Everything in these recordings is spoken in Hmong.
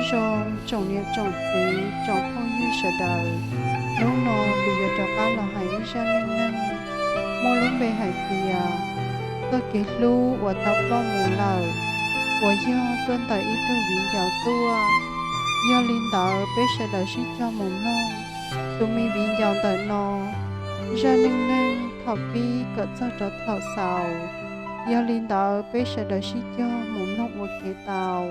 Zoo tsoom niam tsoom txiv tsoom phooj ywg sawv daws, hnub no kuv yuav rov qab los hais ib zaj neej neeg muaj lub npe hais tias txoj kev hlub uas tau ploj mus lawm, uas yog tuaj ntawm ib tug viv ncaus tuaj. Yog li ntawd peb sawv daws sib cog mus mloog tus me viv ncaus ntawm no zaj neej neeg thaum pib kom txog rau thaum xaus. Yog li ntawd peb sawv daws sib cog mus mloog ua ke tau.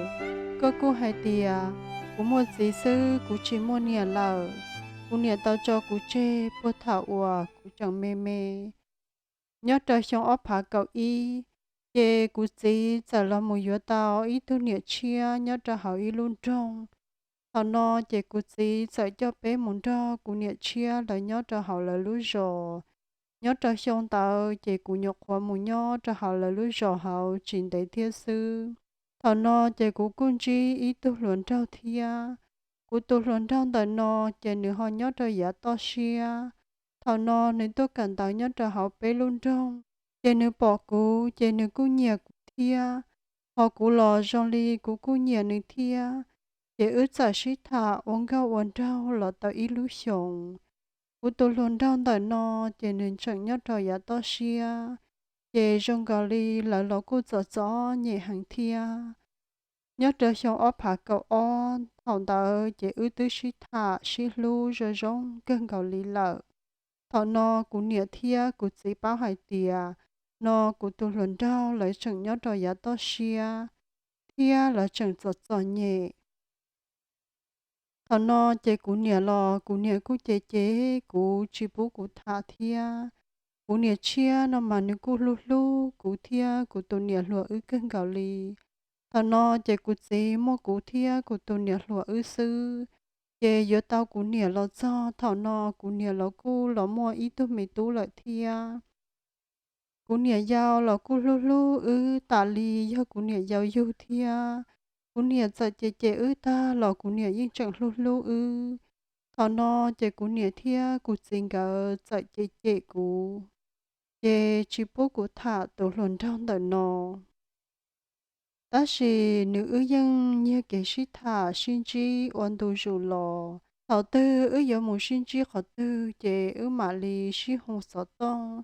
Koj kuj hais tias, kuv muaj txiv xwb, kuv tsis muaj niam lawm. Kuv niam tau tso kuv tseg puag thaum uas kuv tseem me me. Nyob rau xyoo ob phav kaum ib, ces kuv txiv txawm los mus yuav tau ib tug niam tshiab nyob rau hauv ib lub nroog. Thaum no ces kuv txiv txawm coj peb mus nrog kuv niam tshiab lawv nyob rau hauv lawv lub zos. Nyob rau xyoo ntawd ces kuv nyuam qhuav mus nyob rau hauv lawv lub zos hauv tsis ntev thiab xwb. Thaum no ces kuv kuj ntsib ib tug hluas nraug thiab. Kuv tus hluas nraug ntawm no ces nws ho nyob rau yav toj siab. Thaum no nws tuaj kawm ntawv nyob rau hauv peb lub nroog, ces nws pom kuv ces nws kuj nyiam kuv thiab. Ho kuv los zoo li kuv kuj nyiam nws thiab. Ces wb txawm sib tham ua nkauj ua nraug los tau ib lub xyoos. Kuv tus hluas nraug ntawm no ces nws tseem nyob rau yav toj siab, ces zoo nkaus li lawv los kuj txom txom nyem heev thiab. Nyob rau xyoo ob phav kaum ob thaum ntawd ces wb twb sib tham sib hlub zoo zoo kawg nkaus li lawm. Thaum no kuv niam thiab kuv txiv paub hais tias no kuv tus hluas nraug lawv tseem nyob rau yav toj siab, thiab lawv tseem txom txom nyem. Thaum no ces kuv niam los kuv niam kuj cem cem kuv tsis pub kuv tham thiab. Kuv niam tshiab no mas nws kuj hlub hlub kuv thiab kuv tus niam hluas wb kawg nkaus li. Thaum no ces kuv txiv muaj kuv thiab kuv tus niam hluas wb xwb, ces yuav tau kuv niam los txog thaum no kuv niam los kuj los muaj ib tug me tub lawm thiab. Kuv niam yau los kuj hlub hlub wb tas li yog kuv niam yau yug thiab. Kuv niam txawm cem cem wb tag los kuv niam yeej tseem hlub hlub wb. Thaum no ces kuv niam thiab kuv txiv nkawd txawm cem cem kuv, ces tsis pub kuv tham tus hluas nraug ntawm no. Tab sis nws wb yeej nyiag kev sib tham sib ntsib ua ntu zus los. Thaum twg wb yuav mus sib ntsib qhov twg ces wb mam li sib hu xov tooj,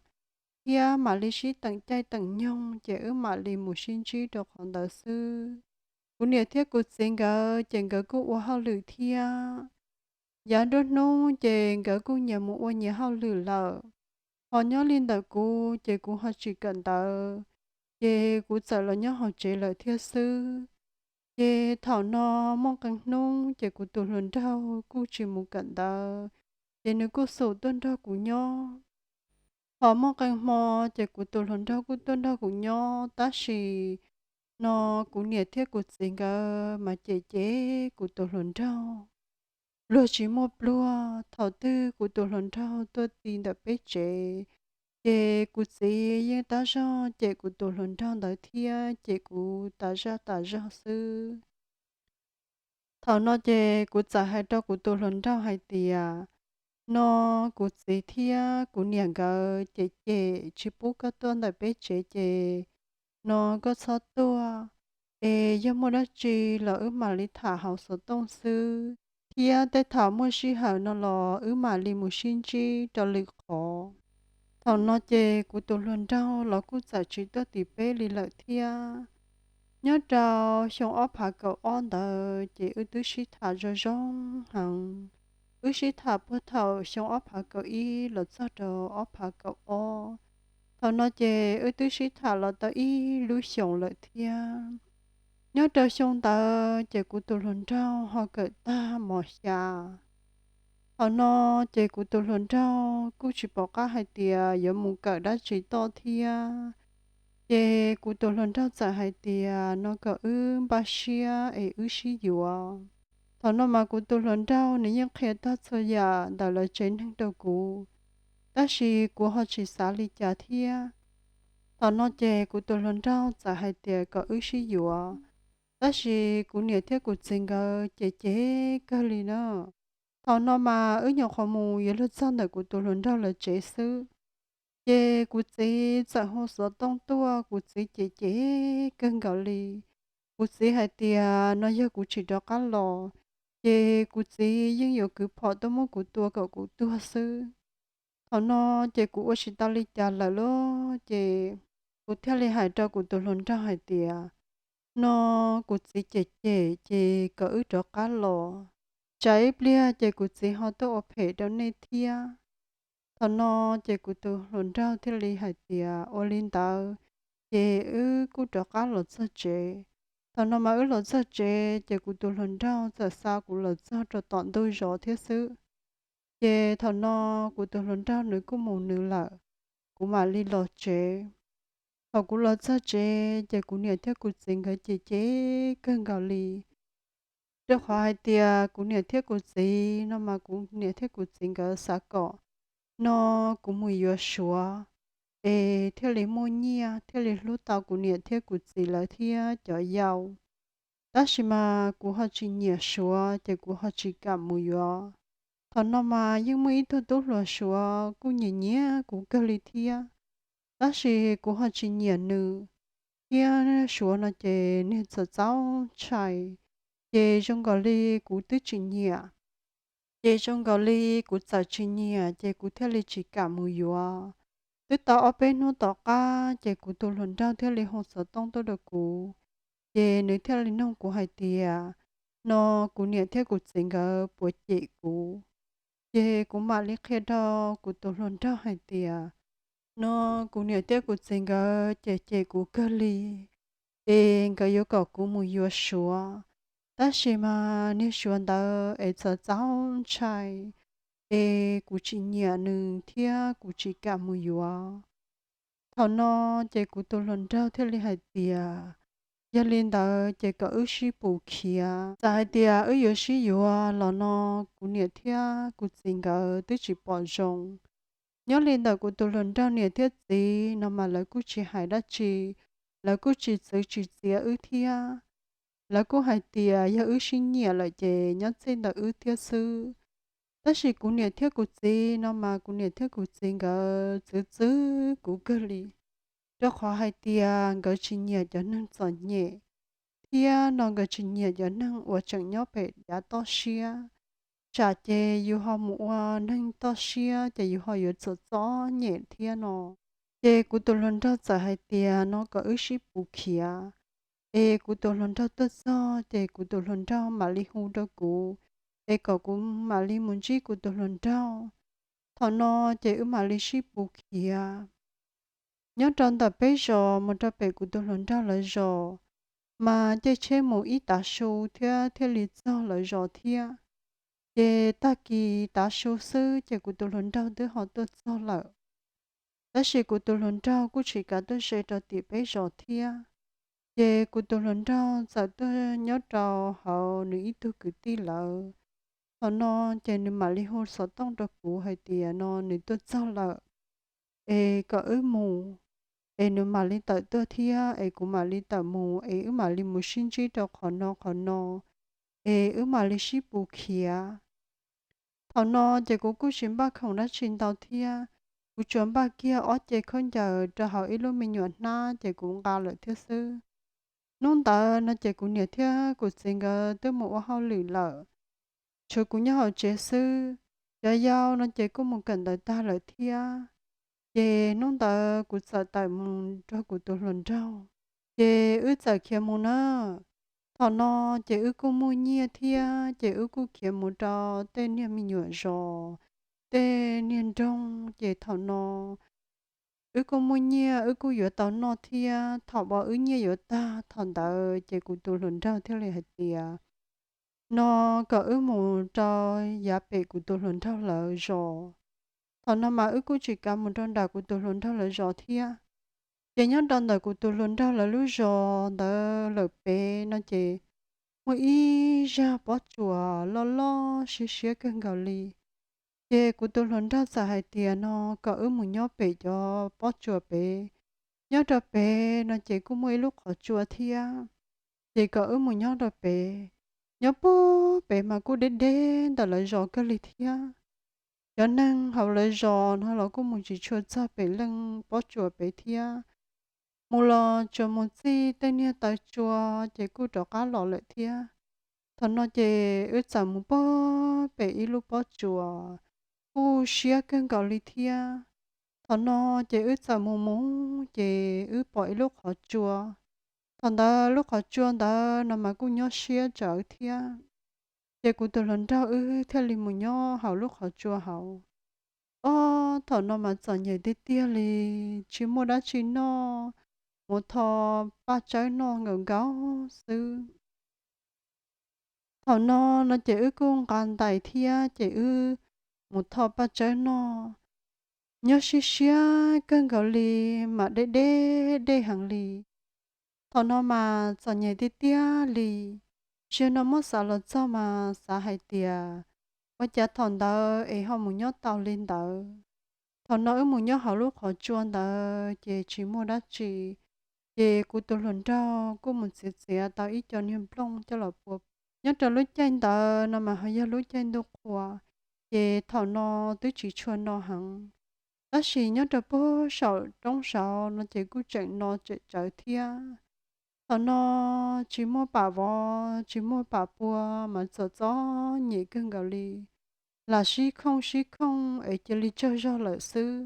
thiab mam li sib teem caij teem nyoog ces wb mam li mus sib ntsib rau qhov ntawd xwb. Kuv niam thiab kuv txiv nkawd ces nkawd kuj ua hauj lwm thiab. Yav nruab hnub ces nkawd kuj nyias mus ua nyias hauj lwm lawm. Ho nyob li ntawm kuv ces kuv ho tsis kawm ntawv, ces kuv txawm los nyob hauv tsev lawm thiab xwb. Ces thaum no muaj qee hnub ces kuv tus hluas nraug kuj tsis mus kawm ntawv, ces nws kuj xum tuaj nrog kuv nyob. Ho muaj qee hmo ces kuv tus hluas nraug kuj tuaj nrog kuv nyob, tab sis no kuv niam thiab kuv txiv nkawd mas cem cem kuv tus hluas nraug. Luag tsis muaj pluag, thaum twg kuv tus hluas nraug tuaj ti ntawm peb tsev, ces kuv txiv yeej tab zog cem kuv tus hluas nraug ntawd thiab cem kuv tas zaj tas zog xwb. Thaum no ces kuv txawm hais rau kuv tus hluas nraug hais tias, no kuv txiv thiab kuv niam nkawd cem cem tsis pub koj tuaj ntawm peb tsev, ces no koj txhob tuaj, es yog muaj dab tsi los wb mam li tham hauv xov tooj xwb, thiab tej thaum muaj sij hawm no los wb mam li mus sib ntsib rau lwm qhov. Thaum no ces kuv tus hluas nraug los kuj txawm tsis tuaj tim peb li lawm thiab. Nyob rau xyoo ob phav kaum ob ntawd ces wb twb sib tham zoo zoo heev. Wb sib tham puag thaum xyoo ob phav kaum ib los txog rau ob phav kaum ob. Thaum no ces wb twb sib tham los tau ib lub xyoos lawm thiab. Nyob rau xyoo ntawd ces kuv tus hluas nraug ho kawm tag mos xya. Thaum no ces kuv tus hluas nraug kuj tsis pom qab hais tias yuav mus kawm dab tsi toj thiab. Ces kuv tus hluas nraug txawm hais tias no kom wb npaj siab es wb sib yuav. Thaum no mas kuv tus hluas nraug nws yeej qhia tag txhua yam ntawm lawv tsev neeg rau kuv, tab sis kuv ho tsis xav li cas thiab. Thaum no ces kuv tus hluas nraug txawm hais tias kom wb sib yuav, tab sis kuv niam thiab kuv txiv nkawd cem cem kawg li na. Thaum no mas wb nyuam qhuav mus yuav luag txog ntawm kuv tus hluas nraug lawv tsev xwb, ces kuv txiv txawm hu xov tooj tuaj, kuv txiv cem cem kawg nkaus li. Kuv txiv hais tias no yog kuv tsis rov qab los, ces kuv txiv yeej yuav kwv phom tuaj muab kuv tua kom kuv tuag xwb. Thaum no ces kuv ua tsis tau li cas lawm lauj, ces kuv thiaj li hais rau kuv tus hluas nraug hais tias, no kuv txiv cem cem ces kom wb rov qab los, tsam ib pliag ces kuv txiv ho tuaj ua phem rau nej thiab. Thaum no ces kuv tus hluas nraug thiaj li hais tias, ua li ntawd ces wb kuj rov qab los txog tsev. Thaum no mas wb los txog tsev ces kuv tus hluas nraug txawm xa kuv los txog rau tom ntug zos thiab xwb. Ces thaum no kuv tus hluas nraug nws kuj mus nws lawm, kuv mam li los tsev. Thaum kuv los txog tsev ces kuv niam thiab kuv txiv nkawd cem cem kawg nkaus li. Rau qhov hais tias kuv niam thiab kuv txiv no mas kuv niam thiab kuv txiv nkawd xav kom no kuv mus yuav Suav es thiaj li muaj nyiaj thiaj li hlub tau kuv niam thiab kuv txiv lawv thiab cov yau. Tab sis mas kuv ho tsis nyiam Suav ces kuv ho tsis kam mus yuav. Thaum no mas yeej muaj ib tug tub hluas Suav kuj nyiam nyiam kuv kawg li thiab, tab sis kuv ho tsis nyiam nws. Thiab Suav no ces niag txawv txaub ntshai, ces zoo nkaus li kuv twb tsis nyiam. Ces zoo nkaus li kuv txawm tsis nyiam ces kuv thiaj li tsis kam mus yuav. Twb tau ob peb hnub tom qab ces kuv tus hluas nraug thiaj li hu xov tooj tuaj rau kuv, ces nws thiaj li nug kuv hais tias, no kuv niam thiab kuv txiv nkawd puas cem kuv. Ces kuv mam li qhia rau kuv tus hluas nraug hais tias, no kuv niam thiab kuv txiv nkawd ces cem kuv kawg li, es nkawd yuav kom kuv mus yuav Suav, tab sis mas niag Suav ntawd es txawv txaub ntshai, es kuv tsis nyiam nws thiab kuv tsis kam mus yuav. Thaum no ces kuv tus hluas nraug thiaj li hais tias, yog li ntawd ces kom wb sib pus khiav, txawm hais tias wb yuav sib yuav los no kuv niam thiab kuv txiv nkawd twb tsis pom zoo. Nyob li ntawm kuv tus hluas nraug niam thiab txiv no mas lawv kuj tsis hais dab tsi, lawv kuj tsis txwv tsis txiav wb thiab. Lawv kuj hais tias yog wb sib nyiam lawm ces nyob txij ntawm wb thiab xwb. Tab sis kuv niam thiab kuv txiv no mas kuv niam thiab kuv txiv nkawd txwv txwv kuv kawg li, rau qhov hais tias nkawd tsis nyiam cov neeg txom nyem, thiab no nkawd tsis nyiam cov neeg uas tseem nyob pem yav toj siab, tsam ces yus ho mus ua neeg toj siab ces yus ho yuav txom txom nyem thiab no. Ces kuv tus hluas nraug txawm hais tias no kom wb sib pus khiav, es kuv tus hluas nraug tuaj txog ces kuv tus hluas nraug mam li hu rau kuv, es kom kuv mam li mus ntsib kuv tus hluas nraug. Thaum no ces wb mam li sib pus khiav. Nyob rau ntawm peb zos mus rau pem kuv tus hluas nraug lawv zos, mas caij tsheb mus ib tav su thiab thiaj li txog lawv zos thiab. Ces tag kis tav su xwb ces kuv tus hluas nraug twb ho tuaj txog lawm. Tab sis kuv tus hluas nraug kuj tsis kav tuaj ze rau tim peb zos thiab. Ces kuv tus hluas nraug txawm tuaj nyob rau hauv nws ib tug kwv tij lawv. Thaum no ces nws mam li hu xov tooj rau kuv hais tias no nws tuaj txog lawm, es kom wb mus, es nws mam li tawm tuaj thiab es kuv mam li tawm mus es wb mam li mus sib ntsib rau qhov no qhov no, es wb mam li sib pus khiav. Thaum no ces kuv kuj tsis npaj khoom dab tsi ntau thiab, kuv tsuas npaj kiag ob ce khaub ncaws rau hauv ib lub me nyuam hnab ces kuv nqa lawm thiab xwb. Hnub ntawd no ces kuv niam thiab kuv txiv nkawd twb mus ua hauj lwm lawm, tshuav kuv nyob hauv tsev xwb. Cov yau no ces kuj mus kawm ntawv tag lawm thiab. Ces hnub ntawd kuv txawm tawm mus nrog kuv tus hluas nraug, ces wb txawm khiav mus na. Thaum no ces wb kuj muaj nyiaj thiab ces wb kuj khiav mus rau tej niag me nyuam zos, tej niag nroog. Ces thaum no wb kuj muaj nyiaj, wb kuj yuav tau noj thiab. Thaum uas wb nyiaj yuav tag thaum ntawd ces kuv tus hluas nraug thiaj li hais tias, no kom wb mus rau yav pem kuv tus hluas nraug lawv zos. Thaum no mas wb kuj tsis kav mus rau nram kuv tus hluas nraug lawv zos thiab. Ces nyob rau ntawm kuv tus hluas nraug lawv lub zos ntawd lawm pem no ces muaj ib zaj pob tsuas loj loj siab siab kawg nkaus li. Ces kuv tus hluas nraug txawm hais tias no kom wb mus nyob pem cov pob tsuas pem. Nyob rau pem no ces kuj muaj ib lub qhov tsua thiab, ces kom wb mus nyob rau pem. Nyob puag pem mas kuj deb deb ntawm lawv zos kawg li thiab. Cov neeg hauv lawv zos no los kuj mus tsis tshua txog pem leej pob tsuas pem thiab. Mus los tsuas mus txij tej niag taw tsua ces kuj rov qab los lawm thiab. Thaum no ces wb txawm mus pog pem ib lub pob tsuas, kuj siab kawg nkaus li thiab. Thaum no ces wb txawm mus mus ces wb pom ib lub qhov tsua. Thaum ntawd lub qhov tsua ntawd no mas kuj nyob siab tsawv thiab. Ces kuv tus hluas nraug wb thiaj li mus nyob hauv lub qhov tsua hauv. Ob thaum no mas txom nyem tiag tiag li, tsis muaj dab tsi noj, mus tho paj tsawb noj nkaus nkaus xwb. Thaum no no ces wb kuj nqa ntais thiab ces wb mus tho paj tsawb noj, nyob siab siab kawg nkaus li, mas deb deb dej heev li. Thaum no mas txom nyem tiag tiag li. Zaum no muab xav los txog mas xav hais tias ua cas thaum ntawd es ho mus nyob tau li ntawd. Thaum no wb mus nyob hauv lub qhov tsua ntawd ces tsis muaj dab tsi, ces kuv tus hluas nraug kuj mus txiav txiav tau ib co niag nplooj coj los pua. Nyob rau lub caij ntawd no mas ho yog lub caij ntuj qhua, ces thaum no twb tsis tshua no heev. Tab sis nyob rau pem saum roob saud no ces kuj tseem no tseem tsawv thiab. Thaum no tsis muaj pam vov tsis muaj pam pua, mas txom txom nyem kawg nkaus li, lam sib khooj sib khooj es cia li tsaug zog lawm xwb.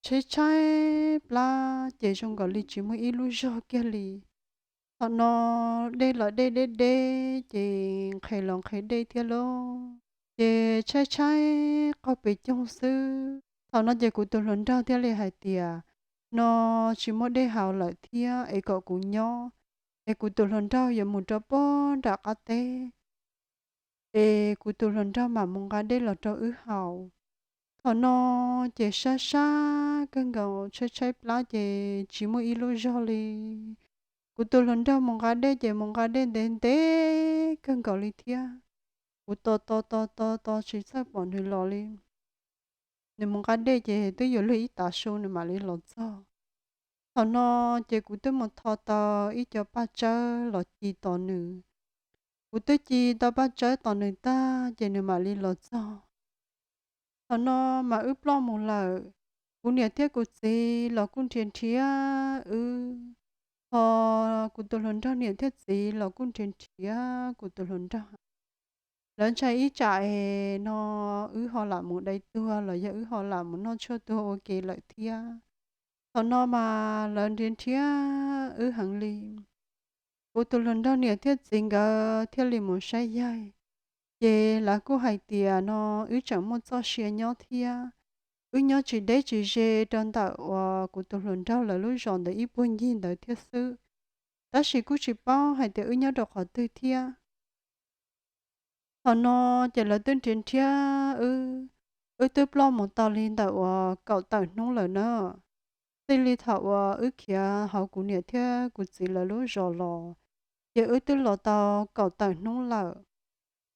Tshaib tshaib plab ces zoo nkaus li tsis muaj ib lub zog kiag li. Thaum no dej los dej deb deb ces nqhis los nqhis dej thiab lauj, ces tshaib tshaib qaug pes coog xwb. Thaum no ces kuv tus hluas nraug thiaj li hais tias, no tsis muaj dej haus lawm thiab es kom kuv nyob, es kuv tus hluas nraug yuav mus rau pem nram qab teb, es kuv tus hluas nraug mam mus nqa dej los rau wb haus. Thaum no ces sab sab kawg nkaus, tshaib tshaib plab ces tsis muaj ib lub zog li. Kuv tus hluas nraug mus nqa dej ces mus nqa dej ntev ntev kawg nkaus li thiab. Kuv tos tos tos tos tos tsis txawj pom nws los li. Nws mus nqa dej ces twb yuav luag ib tav su nws mam li los txog. Thaum no ces kuv twb mus tho tau ib co paj tsawb los ci tos nws. Kuv twb ci tau paj tsawb tos nws tag ces nws mam li los txog. Thaum no mas wb ploj mus lawm. Kuv niam thiab kuv txiv los kuj nrhiav nrhiav wb, ho kuv tus hluas nraug niam thiab txiv los kuj nrhiav nrhiav kuv tus hluas nraug. Lawv ntshai ib tsam es no wb ho lam mus dai tuag los yog wb ho lam mus noj tshuaj tuag ua ke lawm thiab. Thaum no mas lawv nrhiav nrhiav wb heev li. Kuv tus hluas nraug niam thiab txiv nkawd thiaj li mus saib yaig, ces lawv kuj hais tias no wb tseem muaj txoj sia nyob thiab. Wb nyob tsis deb tsis ze rau ntawm uas kuv tus hluas nraug lawv lub zos ntawd ib puag ncig ntawd thiab xwb, tab sis kuj tsis paub hais tias wb nyob rau qhov twg thiab. Thaum no ces lawv twb nrhiav nrhiav wb, wb twb ploj mus tau li ntawm uas kaum tawm hnub lawm na. Txij li thaum uas wb khiav hauv kuv niam thiab kuv txiv lawv lub zos los, ces wb twb los tau kaum tawm hnub lawm.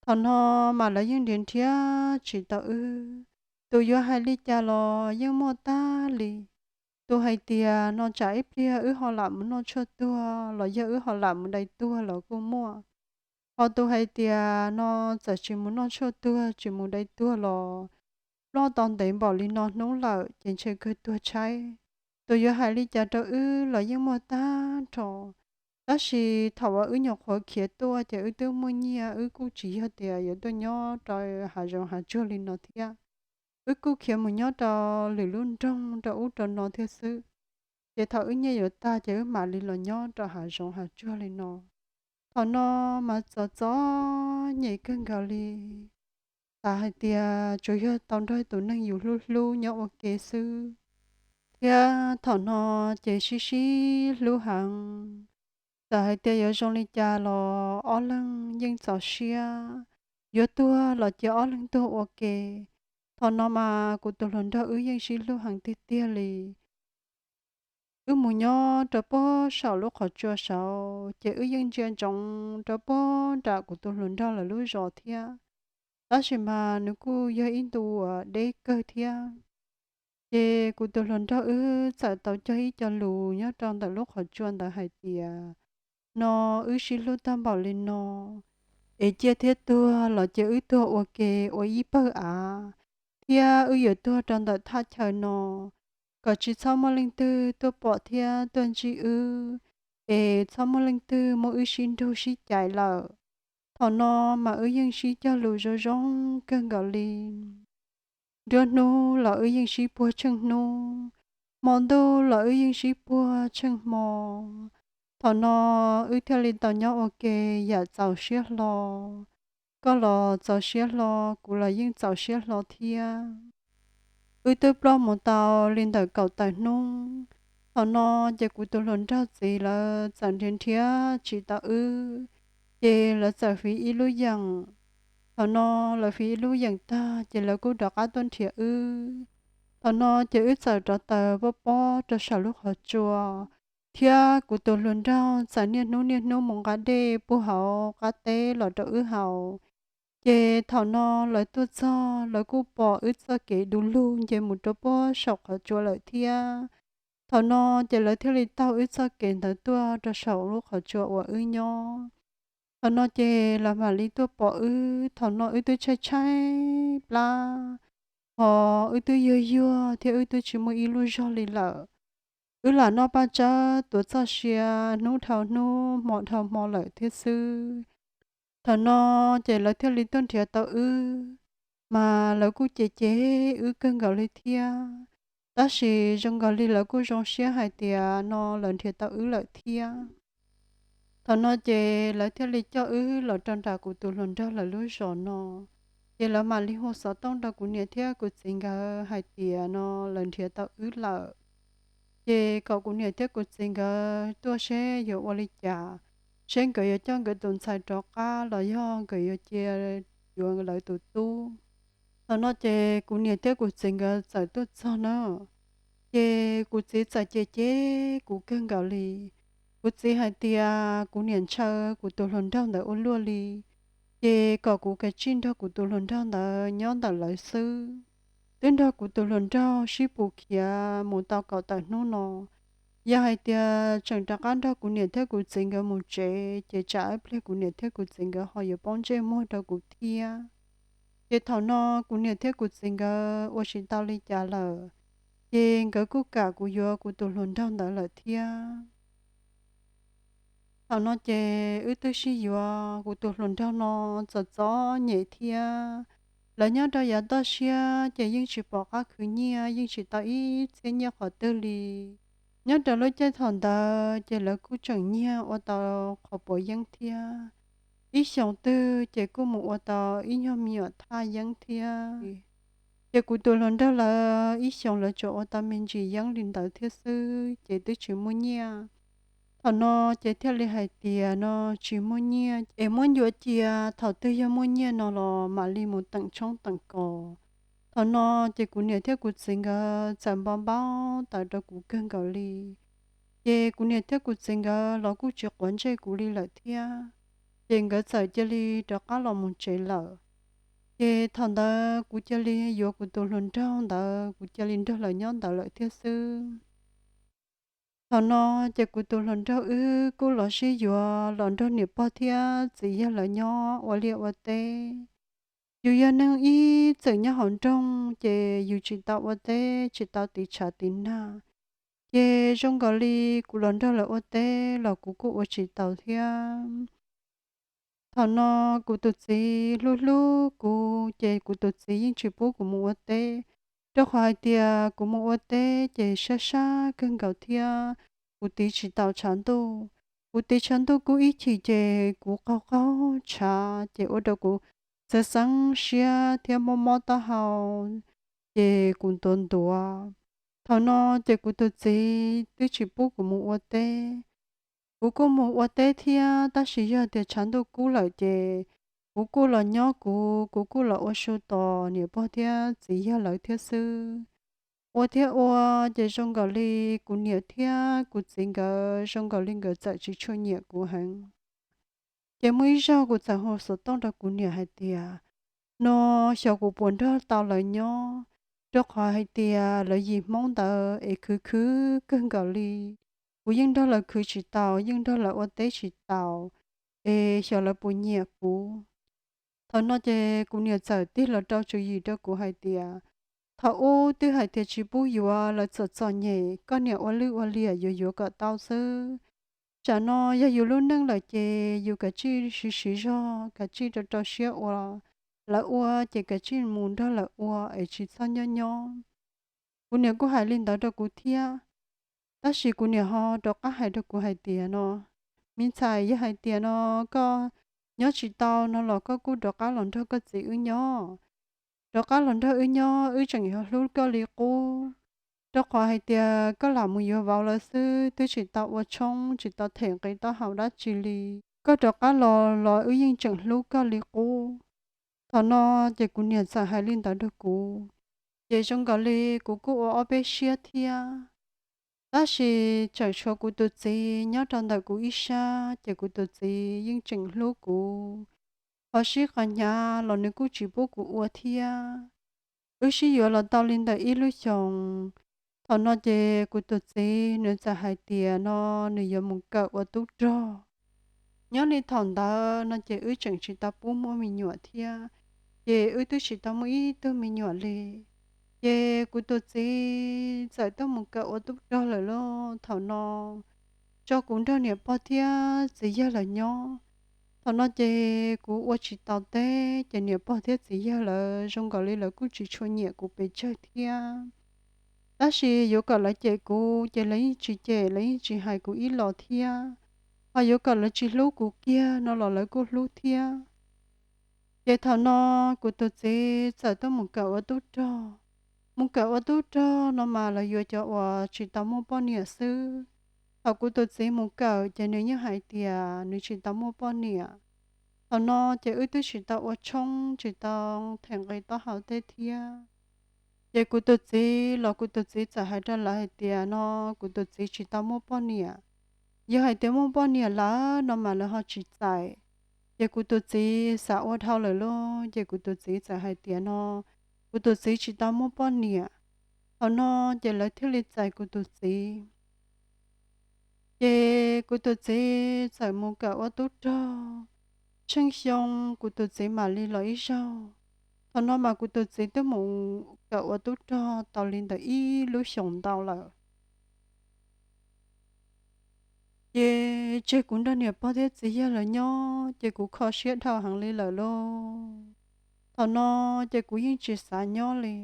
Thaum no mas lawv yeej nrhiav nrhiav tsis tau wb, tus yuav hais li cas los yeej muaj tag li. Tus hais tias no tsam ib pliag wb ho lam mus noj tshuaj tuag los yog wb ho lam mus dai tuag los kuj muaj. Ho tus hais tias no txawm tsis mus noj tshuaj tuag tsis mus dai tuag los ploj tau ntev npaum li no hnub lawm ces ntshe kawg tuag tshaib. Tus yuav hais li cas rau wb los yeej muaj tag nrho. Tab sis thaum uas wb nyuam qhuav khiav tuaj ces wb twb muaj nyiaj, wb kuj tsis yog tias yuav tuaj nyob rau hav zoov hav tsuag li no thiab. Wb kuj khiav mus nyob rau lwm lub nroog rau ub rau no thiab xwb. Ces thaum wb nyiaj yuav tag ces wb mam li los nyob rau hav zoov hav tsuag li no. Thaum no mas txom txom nyem kawg nkaus li, xav hais tias tsuas yog tau nrog tus neeg yus hlub hlub nyob ua ke xwb, thiab thaum no ces sib sib hlub heev. Txawm hais tias yuav zoo li cas los ob leeg yeej txaus siab, yuav tuag los cia ob leeg tuag ua ke. Thaum no mas kuv tus hluas nraug wb yeej sib hlub heev tiag tiag li. Wb mus nyob rau pem saum lub qhov tsua saud ces wb yeej ntsia ntsoov rau pem nram kuv tus hluas nraug lawv lub zos thiab, tab sis mas nws kuj yog ib ntu uas deb kawg thiab. Ces kuv tus hluas nraug wb txawm tau cog ib co lus nyob rau ntawm lub qhov tsua ntawd hais tias, no wb sib hlub tag npaum li no, es ciaj thiab tuag los cia wb tuag ua ke ua ib pawg av, thiab wb yuav tuag rau ntawm thaj chaw no. kom tsis txhob muaj leej twg tuaj pom thiab tuaj ntsib wb, es txhob muaj leej twg muab wb sib nrug sib cais lawm. Thaum no mas wb yeej sib cog lus zoo zoo kawg nkaus li. Nruab hnub los wb yeej sib puag tsheej hnub, hmo ntuj los wb yeej sib puag tsheej hmo. Thaum no wb thiaj li tau nyob ua ke yam txaus siab hlo. Koj los txaus siab hlo, kuv los yeej txaus siab hlo thiab. Wb twb ploj mus tau li ntawm kaum tawm hnub. Thaum no ces kuv tus hluas nraug txiv lawv txawm nrhiav nrhiav tsis tau wb, ces lawv txawm fiv ib lub yeem. Thaum no lawv fiv ib lub yeem tag ces lawv kuj rov qab tuaj nrhiav wb. Thaum no ces wb txawm rov taws pob pob rau saum lub qhov tsua, thiab kuv tus hluas nraug txawm niaj hnub niaj hnub mus nqa dej puag hauv qab teb los rau wb haus. Ces thaum no lawv tuaj txog, lawv kuj pom wb txoj kev du lug nce mus rau puag saum qhov tsua lawm thiab. Thaum no ces lawv thiaj li taug wb txoj kev ntawd tuaj rau saum lub qhov tsua uas wb nyob. Thaum no ces lawv mam li tuaj pom wb, thaum no wb twb tshaib tshaib plab, ho wb twb yuag yuag thiab wb twb tsis muaj ib lub zog li lawm. Wb lam noj paj tsawb tuav txoj sia hnub dhau hnub hmo dhau hmo lawm thiab xwb. Thaum no ces lawv thiaj li tuaj nrhiav tau wb, mas lawv kuj cem cem wb kawg nkaus li thiab. Tab sis zoo nkaus li lawv kuj zoo siab hais tias no lawv nrhiav tau wb lawm thiab. Thaum no ces lawv thiaj li coj wb los rau nram kuv tus hluas nraug lawv lub zos no. Ces lawv mam li hu xov tooj rau kuv niam thiab kuv txiv nkawd hais tias no lawv nrhiav tau wb lawm. Ces kom kuv niam thiab kuv txiv nkawd tuaj seb yuav ua li cas, seb nkawd yuav coj nkawd tus ntxhais rov qab los yog nkawd yuav cia yuav lawv tus tub. Thaum no ces kuv niam thiab kuv txiv nkawd txawm tuaj txog na, ces kuv txiv txawm cem cem kuv kawg nkaus li. Kuv txiv hais tias kuv niam ntshaw kuv tus hluas nraug ntawd ua luaj li, ces kom kuv kav tsij nrog kuv tus hluas nraug ntawd nyob ntawm lawv xwb. Twb nrog kuv tus hluas nraug sib pus khiav mus tau kaum tawm hnub no, yog hais tias tseem rov qab nrog kuv niam thiab kuv txiv nkawd mus tsev ces tsam ib pliag kuv niam thiab kuv txiv nkawd ho yuav poob ntsej muag rau kuv thiab. Ces thaum no kuv niam thiab kuv txiv nkawd ua tsis tau li cas lawm, ces nkawd kuj kam kuv yuav kuv tus hluas nraug ntawd lawm thiab. Thaum no ces wb twb sib yuav, kuv tus hluas nraug no txom txom nyem thiab. Lawv nyob rau yav toj siab ces yeej tsis pom qab khwv nyiaj, yeej tsis tau ib txhiab nyiaj qhov twg li. Nyob rau lub caij thaum ntawd ces lawv kuj tseem nyiag ua tau qhov puav yeeb thiab. Ib xyoos twg ces kuj mus ua tau ib nyuag me nyuam thaj yeeb thiab. Ces kuv tus hluas nraug lawv ib xyoos lawv tsuas ua tau me ntsis yeeb li ntawd thiab xwb ces twb tsis muaj nyiaj. Thaum no ces thiaj li hais tias no tsis muaj nyiaj es muab ncua cia, thaum twg yog muaj nyiaj no los mam li mus teem tshoob teem kos. Thaum no ces kuv niam thiab kuv txiv nkawd txawm npau npau taws rau kuv kawg nkaus li. Ces kuv niam thiab kuv txiv nkawd los kuj tsis quav ntsej kuv li lawm thiab. Ces nkawd txawm cia li rov qab los mus tsev lawm. Ces thaum ntawd kuv cia li yuav kuv tus hluas nraug ntawd, kuv cia li nrog lawv nyob ntawd lawm thiab xwb. Thaum no ces kuv tus hluas nraug wb kuj los sib yuav los nrog niam pog thiab txiv yawg lawv nyob ua liaj ua teb. Yus yog neeg ib txwm nyob hauv nroog ces yus tsis tau ua teb tsis tau tiv tshav tiv nag. Ces zoo nkaus li kuv los nrog lawv ua teb los kuv kuj ua tsis tau thiab. Thaum no kuv tus txiv hlub hlub kuv ces kuv tus txiv yeej tsis pub kuv mus ua teb, rau qhov hais tias kuv mus ua teb ces sab sab kawg nkaus thiab kuv tiv tsis tau tshav ntuj. Kuv tiv tshav ntuj kub ib chim ces kuv qaug qaug tshav ces ua rau kuv txhawv xeeb siab thiab mob mob taub hau, ces kuv ntuav ntuav. Thaum no ces kuv tus txiv twb tsis pub kuv mus ua teb. Kuv kuj mus ua teb thiab, tab sis yog tias tshav ntuj kub lawm ces kuv kuj los nyob kuv, kuv kuj los ua su tos niam pog thiab txiv yawg lawv thiab xwb. Ua thiab ua, ces zoo nkaus li kuv niam thiab kuv txiv nkawd zoo nkaus li nkawd txawm tsis tshua nyiam kuv heev. Ces muaj ib zaug kuv txawm hu xov tooj rau kuv niam hais tias, no xyov kuv puas nrog tau lawv nyob, rau qhov hais tias lawv yim Hmoob ntawd es khwv khwv kawg nkaus li. Kuv yeej nrog lawv khwv tsis taus, yeej nrog lawv ua teb tsis taus, es xyov lawv puas nyiam kuv. Thaum no ces kuv niam txawm tig los rau tswv yim rau kuv hais tias, Thaum ub twb hais tias tsis pub yuav, lawv txom txom nyem, koj niam ua lwj ua liam yuav yuav kom tau xwb. Tsam no yog yus lub neej lawm ces yus kav tsij siv siv zog, kav tsij rau rau siab ua, lawv ua ces kav tsij mus nrog lawv ua es tsis txhob nyob nyob. Kuv niam kuj hais li ntawd rau kuv thiab, tab sis kuv niam ho rov qab hais rau kuv hais tias no, me ntxhais, yog hais tias no koj nyob tsis tau no los koj kuj rov qab los nrog koj txiv wb nyob. Rov qab los nrog wb nyob wb tseem yuav hlub koj li qub, rau qhov hais tias koj lam mus yuav vauv lawm xwb, twb tsis tau ua tshoob, tsis tau them nqi taub hau dab tsi li. Koj rov qab los los wb yeej tseem hlub koj li qub. Thaum no ces kuv niam txawm hais li ntawd rau kuv, ces zoo nkaus li kuv kuj ua ob peb siab thiab. Tab sis tseem tshuav kuv tus txiv nyob rau ntawm kuv ib sab, ces kuv tus txiv yeej tseem hlub kuv, ho sib qas hnyav los nws kuj tsis pub kuv ua thiab. Wb sib yuav los tau li ntawm ib lub xyoos, thaum no ces kuv tus txiv nws txawm hais tias no nws yuav mus kawm ua tub rog. Nyob li thaum ntawd no ces wb tseem tsis tau pub muaj me nyuam thiab, ces wb twb tsis tau muaj ib tug me nyuam li. Ces kuv tus txiv txawm tuaj mus kawm ua tub rog lawm lauj. Thaum no tso kuv nrog niam pog thiab txiv yawg lawv nyob. Thaum no ces kuv ua tsis tau teb, ces niam pog thiab txiv yawg lawv zoo nkaus li lawv kuj tsis tshua nyiam kuv pes tsawg thiab. Tab sis yuav kom lawv cem kuv ces lawv yeej tsis cem, lawv yeej tsis hais kuv ib los thiab. Ho yuav kom lawv tsis hlub kuv kiag no los lawv kuj hlub thiab. Ces thaum no kuv tus txiv txawm tuaj mus kawm ua tub rog. Mus kawm ua tub rog no mas lawv yuav cov uas tsis tau muaj poj niam xwb. Thaum kuv tus txiv mus kawm ces nws yeej hais tias nws tsis tau muaj poj niam. Thaum no ces wb twb tsis tau ua tshoob, tsis tau them nqi taub hau tej thiab. Ces kuv tus txiv los kuv tus txiv txawm hais rau lawv hais tias no kuv tus txiv tsis tau muaj poj niam. Yog hais tias muaj poj niam lawm no mas lawv ho tsis txais. Ces kuv tus txiv xav ua dhau lawm lauj, ces kuv tus txiv txawm hais tias no kuv tus txiv tsis tau muaj poj niam. Thaum no ces lawv thiaj li txais kuv tus txiv. Ces kuv tus txiv txawm mus kawm ua tub rog. Tsheej xyoo kuv tus txiv mam li los ib zaug. Thaum no mas kuv tus txiv twb mus kawm ua tub rog tau li ntawm ib lub xyoos ntau lawm. Ces tseg kuv nrog niam pog thiab txiv yawg lawv nyob, ces kuv kho siab dhau heev li lawm lauj. Thaum no ces kuv yeej tsis xav nyob li.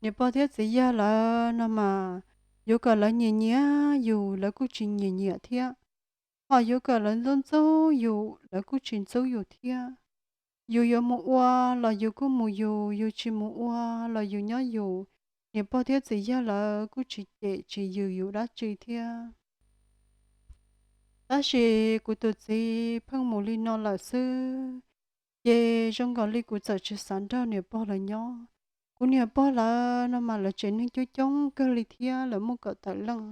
Niam pog thiab txiv yawg lawv no mas yuav kom lawv nyiam nyiam yus lawv kuj tsis nyiam nyiam thiab, ho yuav kom lawv ntxub ntxub yus lawv kuj tsis ntxub yus thiab. Yus yuav mus ua los yus kuj mus yus, yus tsis mus ua los yus nyob yus. Niam pog thiab txiv yawg lawv kuj tsis cem tsis yws yus dab tsi thiab. Tab sis kuv tus txiv pheej mus li no lawm xwb, ces zoo nkaus li kuv txawm tsis xav nrog niam pog lawv nyob. Kuv niam pog lawv no mas lawv tsev neeg coob coob kawg li thiab, lawv muaj kaum tawm leej.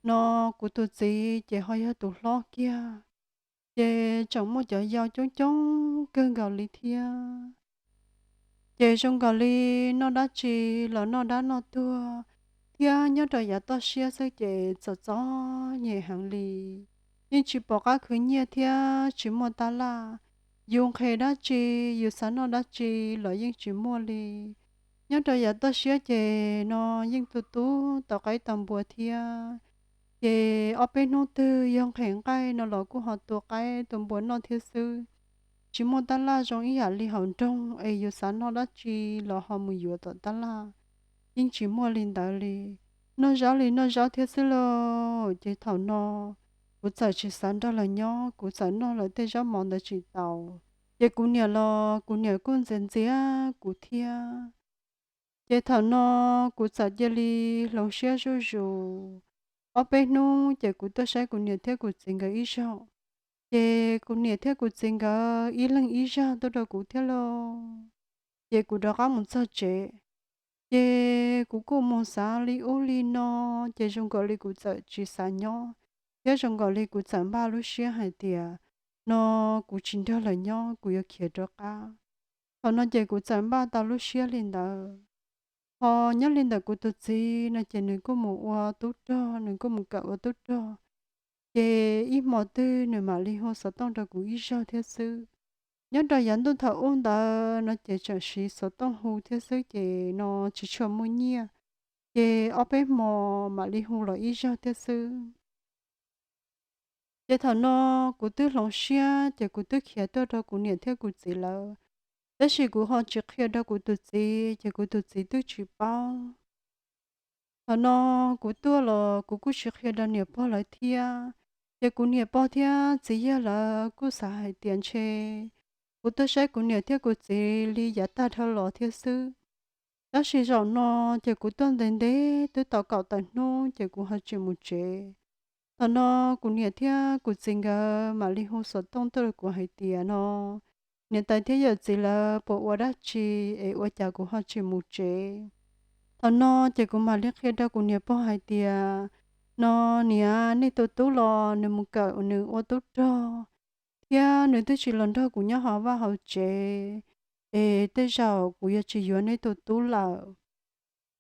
No kuv tus txiv ces ho yog tus hlob kiag, ces tseem muaj cov yau coob coob kawg nkaus li thiab. Ces zoo nkaus li noj dab tsi los noj dab noj tuag, thiab nyob rau yav toj siab xwb ces txom txom nyem heev li. Yeej tsis pom qab khwv nyiaj thiab tsis muaj tab laj. Yus nqhis dab tsi, yus xav noj dab tsi los yeej tsis muaj li. Nyob rau yav toj siab ces no yeej tu tu tau qaib tau npua thiab. Ces ob peb hnub twg yog nqhis nqaij no los kuj ho tua qaib tua npua noj thiab xwb. Tsis muaj tab laj zoo ib yam li hauv nroog es yus xav noj dab tsi los ho mus yuav tom tab laj, yeej tsis muaj li ntawd li. Noj zaub li noj zaub thiab xwb lauj. Ces thaum no kuv txawm tsis xav nrog lawv nyob, kuv txawm noj lawv tej zaub mov ntawd tsis tau. Ces kuv niam los kuv niam kuj ntxias ntxias kuv thiab. Ces thaum no kuv txawm cia li hloov siab zuj zus. Ob peb hnub ces kuv tuaj saib kuv niam thiab kuv txiv nkawd ib zaug. Ces kuv niam thiab kuv txiv nkawd ib leeg ib zag tuaj rau kuv thiab lauj. Ces kuv rov qab mus txog tsev, ces kuv kuj mus xav li ub li no, ces zoo nkaus li kuv txawm tsis xav nyob, thiab zoo nkaus li kuv txawm npaj lub siab hais tias no kuv tsis nrog lawv nyob, kuv yuav khiav rov qab. Thaum no ces kuv txawm npaj tau lub siab li ntawd. Ho nyob li ntawm kuv tus txiv no ces nws kuj mus ua tub rog, nws kuj mus kawm ua tub rog. Ces ib hmo twg nws mam li hu xov tooj rau kuv ib zaug thiab xwb. Nyob rau yav ntuj thaum ub ntawd no ces tseem siv xov tooj hu thiab xwb ces no tsis tshua muaj nyiaj, ces ob peb hmo mam li hu los ib zaug thiab xwb. Ces thaum no kuv twb hloov siab ces kuv twb khiav tuaj rau kuv niam thiab kuv txiv lawv, tab sis kuv ho tsis qhia rau kuv tus txiv ces kuv tus txiv twb tsis paub. Thaum no kuv tuaj los kuv kuj tsis qhia rau niam pog lawv thiab, ces kuv niam pog thiab txiv yawg lawv kuj xav hais tias ntshe kuv tuaj saib kuv niam thiab kuv txiv li yav tag dhau los thiab xwb. Tab sis zaum no ces kuv tuaj ntev ntev twb tau kaum tawm hnub ces kuv ho tseem mus tsev. Thaum no kuv niam thiab kuv txiv nkawd mam li hu xov tooj tuaj rau kuv hais tias no niam tais thiab yawm txiv lawv puas ua dab tsi es ua cas kuv ho tseem mus tsev. Thaum no ces kuv mam li qhia rau kuv niam pog hais tias no niam, nej tus tub los nws mus kawm nws ua tub rog thiab nws twb tsis los nrog kuv nyob hauv vaj hauv tsev, es tej zaum kuv yuav tsis yuav nej tus tub lawm.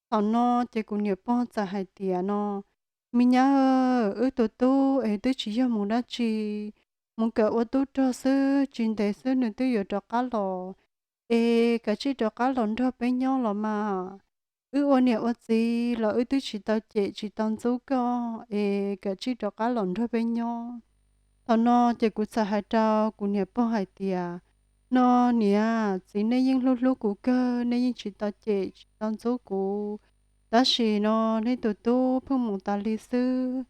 Thaum no ces kuv niam pog txawm hais tias no me nyab, wb tus tub es twb tsis yog mus dab tsi, mus kawm ua tub rog xwb, tsis ntev xwb nws twb yuav rov qab los, es kav tsij rov qab los nrog peb nyob los mas. Wb ua niam ua txiv los wb twb tsis tau cem tsis tau ntxub koj, es kav tsij rov qab los nrog peb nyob. Thaum no ces kuv txawm hais rau kuv niam pog hais tias no niam txiv, nej yeej hlub hlub kuv kawg, nej yeej tsis tau cem tsis tau ntxub kuv, tab sis no nej tus tub pheej mus tas li xwb,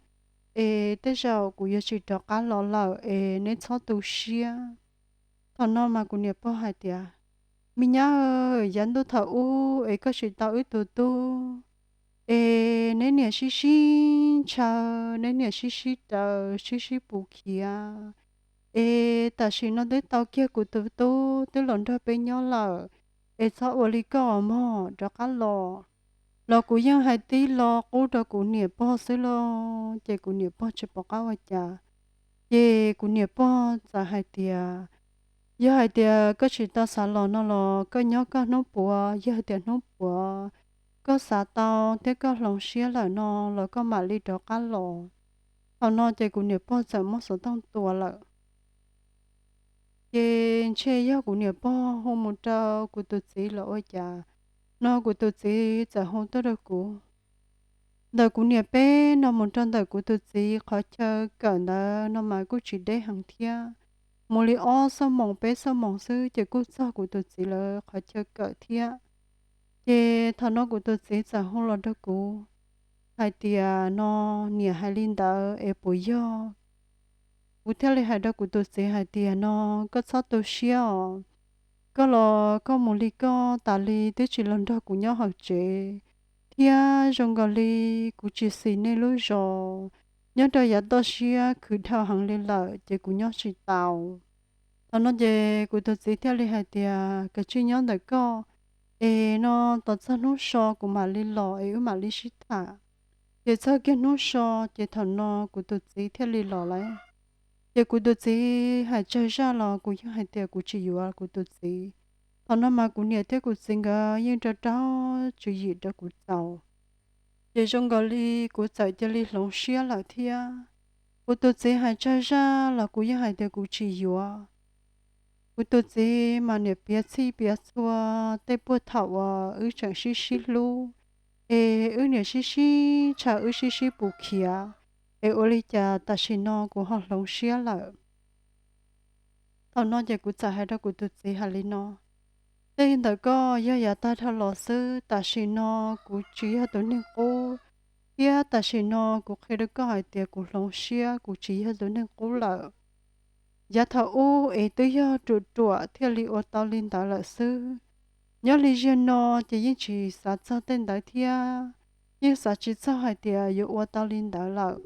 es tej zaum kuv yuav tsis rov qab los lawm es neb txhob tu siab. Thaum no mas kuv niam pog hais tias me nyab, yav ntuj thaum ub es koj tsis tau wb tus tub, es neb niam sib sib ntshaw, neb niam sib sib raws sib sib pus khiav, es tam sim no twb tau kiag kuv tus tub twb los nrog peb nyob lawm, es txhob ua li koj mog, rov qab los. Los kuv yeej hais tib lo qub rau kuv niam pog xwb los ces kuv niam pog tsis pom qab ua cas. Ces kuv niam pog txawm hais tias yog hais tias koj tsis tau xav los no los koj nyob koj hnub puav, yog hais tias hnub puav koj xav tau thiab koj hloov siab lawm no los koj mam li rov qab los. Thaum no ces kuv niam pog txawm muab xov tooj tua lawm. Ces ntshe yog kuv niam pog hu mus rau kuv tus txiv los ua cas, no kuv tus txiv txawm hu tuaj rau kuv. Ntawm kuv niam peb no mus rau ntawm kuv tus txiv qhov chaw kawm ntawd no mas kuj tsis deb heev thiab, mus li ob xuab moos peb xuab moos xwb ces kuj txog kuv tus txiv lawv qhov chaw kawm thiab. Ces thaum no kuv tus txiv txawm hu los rau kuv hais tias no niam hais li ntawd es puas yog? Kuv thiaj li hais rau kuv tus txiv hais tias no koj txhob tu siab os, koj los koj mus li koj tas li twb tsis los nrog kuv nyob hauv tsev, thiab zoo nkaus li kuv tsis xis nej lub zos, nyob rau yav toj siab khwv dhau heev li lawm ces kuv nyob tsis tau. Thaum no ces kuv tus txiv thiaj li hais tias kav tsij nyob ntawm koj, es no tos txog hnub so kuv mam li los es wb mam li sib tham. Ces txog kiag hnub so, ces thaum no kuv tus txiv thiaj li los lawm. Ces kuv tus txiv hais tsawg zaj los kuv yeej hais tias kuv tsis yuav kuv tus txiv. Thaum no mas kuv niam thiab kuv txiv nkawd yeej rau rau tswv yim rau kuv txaus. Ces zoo nkaus li kuv txawm cia li hloov siab lawm thiab. Kuv tus txiv hais tsawg zaj los kuv yeej hais tias kuv tsis yuav. Kuv tus txiv mas niam piav txhij piav txhua tej puag thaum uas wb tseem sib sib hlub, es wb niam sib sib ntshaw wb sib sib pus khiav, es ua li cas tam sim no kuv ho hloov siab lawm. Thaum no ces kuv txawm hais rau kuv tus txiv hais li no, tej ntawm koj yog yav tag dhau los xwb, tam sim no kuv tsis yog tus neeg qub, thiab tam sim no kuv qhia rau koj hais tias kuv hloov siab kuv tsis yog tus neeg qub lawm. Yav thaum ub es twb yog ruam ruam thiaj li ua tau li ntawd lawm xwb. Nyob li ziag no ces yeej tsis xav txog tej ntawd thiab, yeej xav tsis txog hais tias yuav ua tau li ntawd lawm.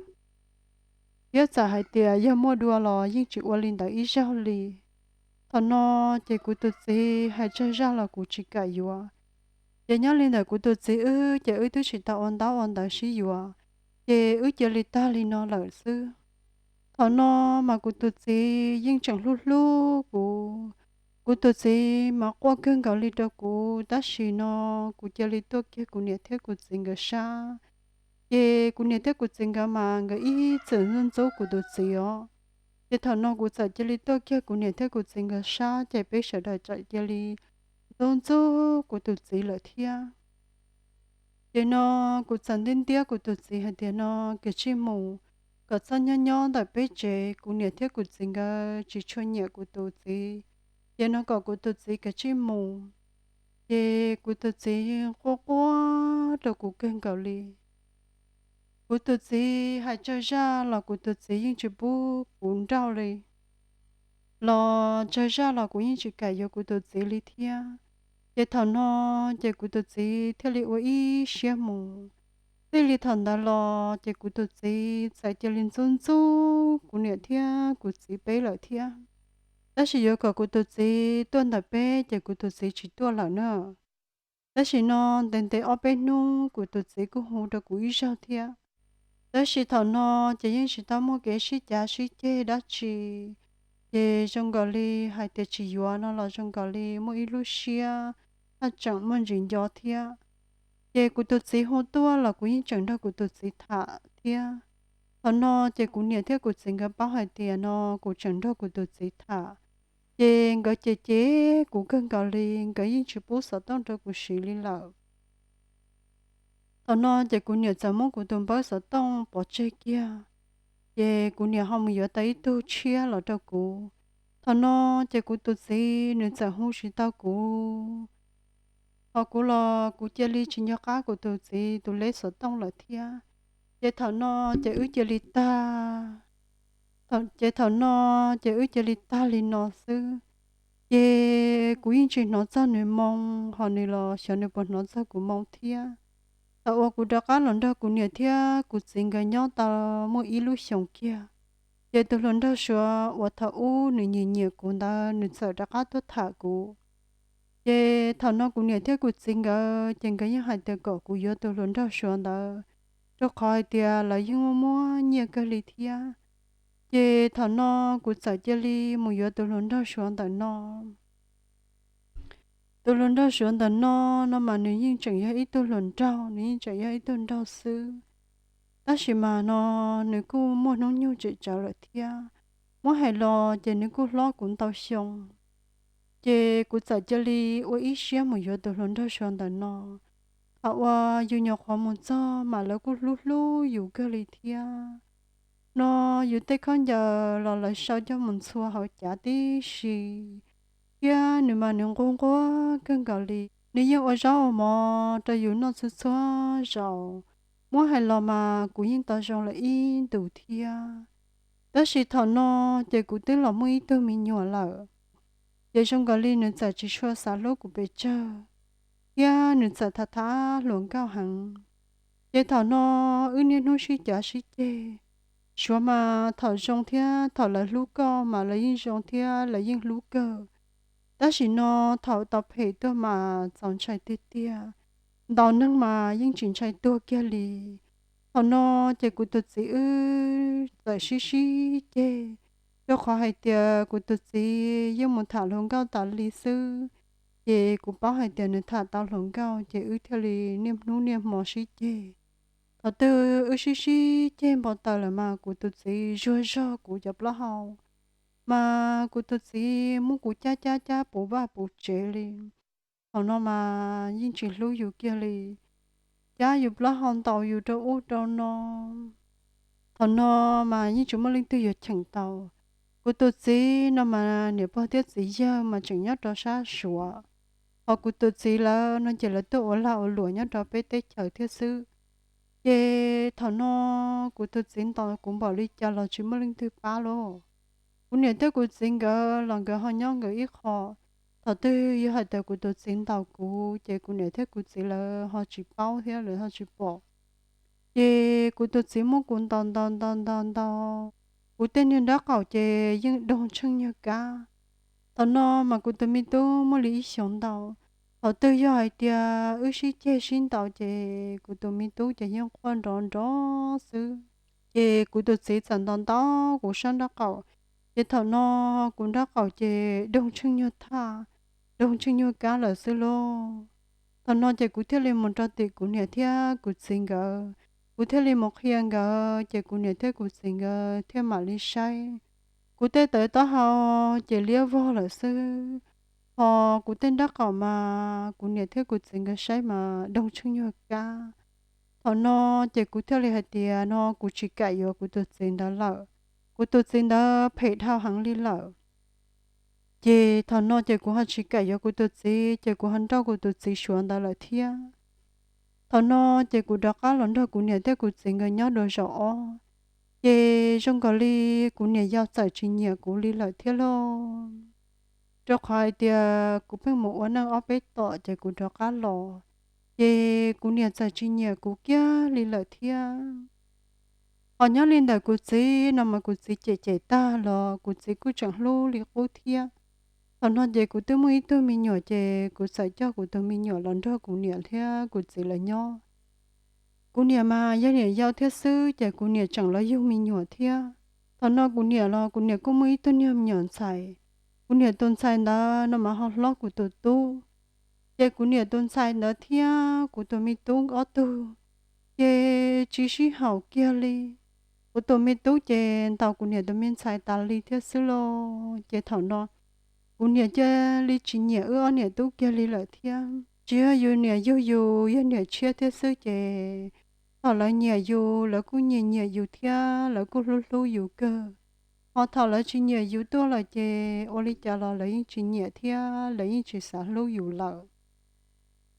Thiab txawm hais tias yog muaj dua los yeej tsis ua li ntawd ib zaug li. Thaum no ces kuv tus txiv hais tsawg zaj los kuv tsis kam yuav. Ces nyob li ntawm kuv tus txiv wb ces wb twb tsis tau ua ntaub ua ntawv sib yuav, ces wb cia li tag li no lawm xwb. Thaum no mas kuv tus txiv yeej tseem hlub hlub kuv. Kuv tus txiv mas quaj kawg nkaus li rau kuv, tab sis no kuv cia li tuaj kiag kuv niam thiab kuv txiv nkawd sab. Ces kuv niam thiab kuv txiv nkawd mas nkawd ib txwm ntxub ntxub kuv tus txiv os. Ces thaum no kuv txawm cia li tuaj kiag kuv niam thiab kuv txiv nkawd sab, ces peb sawv daws txawm cia li ntxub ntxub kuv tus txiv lawm thiab. Ces no kuv txawm ntiab ntiab kuv tus txiv hais tias no, kav tsij mus, kom txhob nyob nyob ntawm peb tsev, kuv niam thiab kuv txiv nkawd tsis tshua nyiam kuv tus txiv. Ces no kom kuv tus txiv kav tsij mus. Ces kuv tus txiv quaj quaj rau kuv kawg nkaus li. Kuv tus txiv hais tsawg zaj los kuv tus txiv yeej tsis pub kuv nrauj li, los tsawg zaj los kuv yeej tsis kam yuav kuv tus txiv li thiab. Ces thaum no ces kuv tus txiv thiaj li ua ib siab mus. Txij li thaum ntawd los ces kuv tus txiv txawm cia li ntxub ntxub kuv niam thiab kuv txiv peb lawm thiab. Tab sis yuav kom kuv tus txiv tuaj ntawm peb ces kuv tus txiv tsis tuaj lawm na. Tab sis no ntev ntev ob peb hnub kuv tus txiv kuj hu rau kuv ib zaug thiab. Tab sis thaum no ces yeej tsis tau muaj kev sib cav sib ceg dab tsi. Ces zoo nkaus li hais tias tsis yuav no los zoo nkaus li muaj ib lub siab haj tseem muaj ntsis nco thiab. Ces kuv tus txiv hu tuaj los kuv yeej tseem nrog kuv tus txiv tham thiab. Thaum no ces kuv niam thiab kuv txiv nkawd paub hais tias no kuv tseem nrog kuv tus txiv tham. Ces nkawd cem cem kuv kawg nkaus li, nkawd yeej tsis pub xov tooj rau kuv siv li lawm. Thaum no ces kuv niam txawm muab kuv tus npawb xov tooj pov tseg kiag. Ces kuv niam ho mus yuav tau ib tug tshiab los rau kuv. Thaum no ces kuv tus txiv nws txawm hu tsis tau kuv. Ho kuv los kuv cia li tsis nco qab kuv tus txiv tus lej xov tooj lawm thiab. Ces thaum no ces wb cia li tag. Ces thaum no ces wb cia li tag li no xwb. Ces kuv yeej tsis hnov txog nws moo, ho nws los xyov nws puas hnov txog kuv moo thiab. Thaum uas kuv rov qab los nrog kuv niam thiab kuv txiv nkawd nyob tau muaj ib lub xyoos kiag, ces tus hluas nraug Suav uas thaum ub nws nyiam nyiam kuv ntawd nws txawm rov qab tuaj tham kuv. Ces thaum no kuv niam thiab kuv txiv nkawd ces nkawd yeej hais tias kom kuv yuav tus hluas nraug Suav ntawd, rau qhov hais tias lawv yeej muaj muaj nyiaj kawg li thiab. Ces thaum no kuv txawm cia li mus yuav tus hluas nraug Suav ntawm no. Tus hluas nraug Suav ntawm no, no mas nws yeej tseem yog ib tug hluas nraug, nws yeej tseem yog ib tug nraug xwb. Tab sis mas no nws kuj muaj hnub nyoog tsis tsawg lawm thiab, muab hais los ces nws kuj hlob kuv ntau xyoo. Ces kuv txawm cia li ua ib siab mus yuav tus hluas nraug Suav ntawm no. Thaum uas yus nyuam qhuav mus txog mas lawv kuj hlub hlub yus kawg li thiab. No yus tej khaub ncaws los lawv sau coj mus ntxhua hauv cav tib si, thiab nws mas nws nquag nquag kawg nkaus li. Nws yeej ua zaub ua mov rau yus noj txhua txhua zaus. Muab hais los mas kuv yeej tau zoo lawm ib ntus thiab. Tab sis thaum no ces kuv twb los muaj ib tug me nyuam lawm, ces zoo nkaus li nws txawm tsis tshua xav hlub kuv pes tsawg, thiab nws txawm tham tham hluas nkauj heev. Ces thaum no wb niaj hnub sib cav sib ceg. Suav mas thaum zoo thiab thaum lawv hlub koj mas lawv yeej zoo thiab lawv yeej hlub kawg. Tab sis no thaum tau phem tuaj mas txaus ntshai tiag tiag. Ntaus neeg mas yeej tsis ntshai tuag kiag li. Thaum no ces kuv tus txiv wb txawm sib sib ceg, rau qhov hais tias kuv tus txiv yeej mus tham hluas nkauj tas li xwb. Ces kuv paub hais tias nws tham tau hluas nkauj ces wb thiaj li niaj hnub niaj hmo sib ceg. Thaum twg wb sib sib ceg npau taws lawm mas kuv tus txiv zuag zog kuv cov plaub hau, mas kuv tus txiv muab kuv cab cab cab puv vaj puv tsev li. Thaum no mas yeej tsis hlub yus kiag li, cab yus plaub hau ntaus yus rau ub rau no. Thaum no mas yeej tsis muaj leej twg yuav cheem tau. Kuv tus txiv no mas niam pog thiab txiv yawg mas tseem nyob rau sab Suav, ho kuv tus txiv lawv no ces lawv tuaj ua lag ua luam nyob rau peb teb chaws thiab xwb. Ces thaum no kuv tus txiv ntaus kuv npaum li cas los tsis muaj leej twg pab lauj. Kuv niam thiab kuv txiv nkawd los nkawd ho nyob nkawd ib qho. Thaum twg yog hais tias kuv tus txiv ntaus kuv ces kuv niam thiab kuv txiv lawv ho tsis paub thiab lawv ho tsis pom. Ces kuv tus txiv muab kuv ntaus ntaus ntaus ntaus ntaus, kuv tej niag nraub qaum ces yeej doog tsheej nyuag kab. Thaum no mas kuv tus me tub muaj li ib xyoos ntau. Thaum twg yog hais tias wb sib ceg sib ntaus ces kuv tus me tub ces yeej quaj nrov nrov xwb. Ces kuv tus txiv txawm ntaus ntaus kuv sab nraub qaum, ces thaum no kuv nraub qaum ces doog tsheej nyuag thaj, doog tsheej nyuag kab lawm xwb lauj. Thaum no ces kuv thiaj li mus rau tim kuv niam thiab kuv txiv nkawd, kuv thiaj li mus qhia nkawd ces kuv niam thiab kuv txiv nkawd thiaj mam li saib. Kuv tej tawv taub hau ces liab vog lawm xwb, ho kuv tej nraub qaum mas kuv niam thiab kuv txiv nkawd saib mas doog tsheej nyuag kab. Thaum no ces kuv thiaj li hais tias no kuv tsis kam yuav kuv tus txiv ntawd lawm, kuv tus txiv ntawd phem dhau heev li lawm. Ces thaum no ces kuv ho tsis kam yuav kuv tus txiv, ces kuv ho nrauj kuv tus txiv Suav ntawd lawm thiab. Thaum no ces kuv rov qab los nrog kuv niam thiab kuv txiv nkawd nyob dua zaum ob, ces zoo nkaus li kuv niam yau txawm tsis nyiam kuv li lawm thiab lauj. Rau qhov hais tias kuv pheej mus ua neej ob peb tom ces kuv rov qab los, ces kuv niam txawm tsis nyiam kuv kiag li lawm thiab. Ho nyob li ntawm kuv txiv no mas kuv txiv cem cem tag los kuv txiv kuj tseem hlub li qub thiab. Thaum no ces kuv twb muaj ib tug me nyuam ces kuv txawm coj kuv tus me nyuam los nrog kuv niam thiab kuv txiv lawv nyob. Kuv niam mas yog niam yau thiab xwb ces kuv niam tseem los yug me nyuam thiab. Thaum no kuv niam los kuv niam kuj muaj ib tug niag me nyuam ntxhais, kuv niam tus ntxhais ntawd no mas ho hlob kuv tus tub. Ces kuv niam tus ntxhais ntawd thiab kuv tus me tub ob tug ces tsis sib haum kiag li. Kuv tus me tub ces ntaus kuv niam tus me ntxhais tas li thiab xwb lauj. Ces thaum no kuv niam cia li tsis nyiam wb ob niam tub kiag li lawm thiab. Tsis yog yus niam yug yus, yog niam tshiab thiab xwb ces thaum lawv nyiam yus lawv kuj nyiam nyiam yus thiab lawv kuj hlub hlub yus kawg. Ho thaum lawv tsis nyiam yus tuaj lawm ces ua li cas los lawv yeej tsis nyiam thiab lawv yeej tsis xav hlub yus lawm.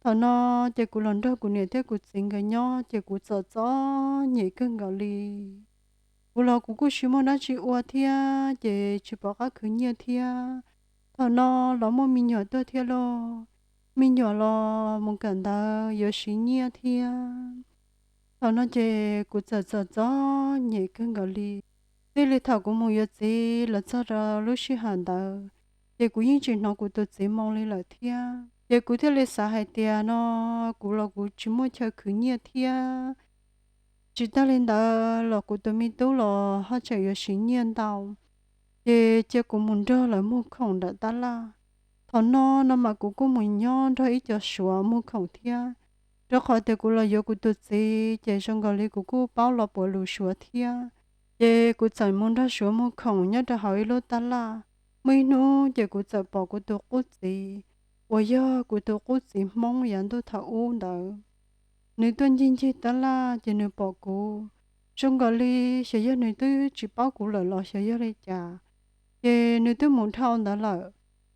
Thaum no ces kuv los nrog kuv niam thiab kuv txiv nkawd nyob ces kuv txom txom nyem kawg nkaus li. Kuv los kuv kuj tsis muaj dab tsi ua thiab ces tsis pom qab khwv nyiaj thiab. Thaum no los muaj me nyuam tuaj thiab lauj, me nyuam los mus kawm ntawv yuav siv nyiaj thiab. Thaum no ces kuv txawm txom txom nyem kawg nkaus li. Txij li thaum kuv mus yuav txiv los txog rau lub sij hawm ntawd, ces kuv yeej tsis hnov kuv tus txiv moo li lawm thiab. Ces kuv thiaj li xav hais tias no kuv los kuv tsis muaj chaw khwv nyiaj thiab. Tsis tag li ntawd los kuv tus me tub los ho tseem yuav siv nyiaj ntau, ces cia kuv mus nrog lawv muag khoom nram tab laj. Thaum no no mas kuv kuj mus nyob nrog ib co Suav muag khoom thiab, rau qhov tias kuv los yuav kuv tus txiv ces zoo nkaus li kuv kuj paub los puav lus Suav thiab. Ces kuv txawm mus nrog Suav muag khoom nyob rau hauv ib lub tab laj. Muaj ib hnub ces kuv txawm pom kuv tus qub txiv, uas yog kuv tus qub txiv Hmoob yav ntuj thaum ub ntawd. Nws tuaj ncig ncig tab laj ces nws pom kuv, zoo nkaus li xyov yog nws twb tsis paub kuv lawm los xyov yog li cas, ces nws twb mus dhau ntawd lawm.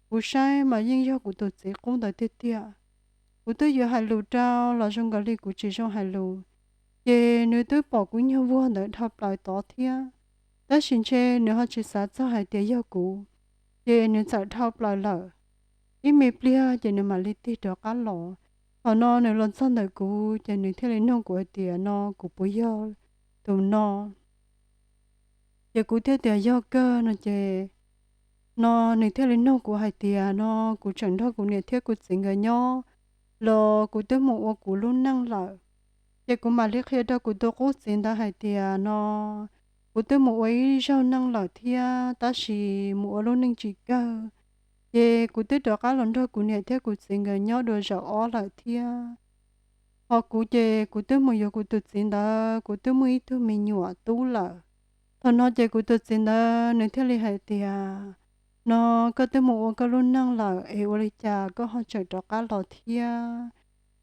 Kuv saib mas yeej yog kuv tus txiv qub ntawd tiag tiag. Kuv twb yuav hais lus rau los zoo nkaus li kuv tsis zoo hais lus, ces nws twb pom kuv nyuag vuag ntawd dhau plaws tod thiab. Tab sis ntshe nws ho tsis xav txog hais tias yog kuv, ces nws txawm dhau plaws lawm. Ib me pliag ces nws mam li tig rov qab los. Thaum no nws los txog ntawm kuv ces nws thiaj li nug kuv hais tias no kuv puas yog tus no. Ces kuv thiaj tias yog kawg no ces, no nws thiaj li nug kuv hais tias no kuv tseem nrog kuv niam thiab kuv txiv nkawd nyob los kuv twb mus ua kuv lub neej lawm. Ces kuv mam li qhia rau kuv tus qub txiv ntawd hais tias no kuv twb mus ua ib zaug neej lawm thiab, tab sis mus ua lub neej tsis kawg. Ces kuv twb rov qab los nrog kuv niam thiab kuv txiv nkawd nyob dua zaum ob lawm thiab. Ho kuv ces kuv twb mus yuav kuv tus txiv ntawd, kuv twb muaj ib tug me nyuam tub lawm. Thaum no ces kuv tus txiv ntawd nws thiaj li hais tias no koj twb mus ua koj lub neej lawm es ua li cas koj ho tseem rov qab los thiab?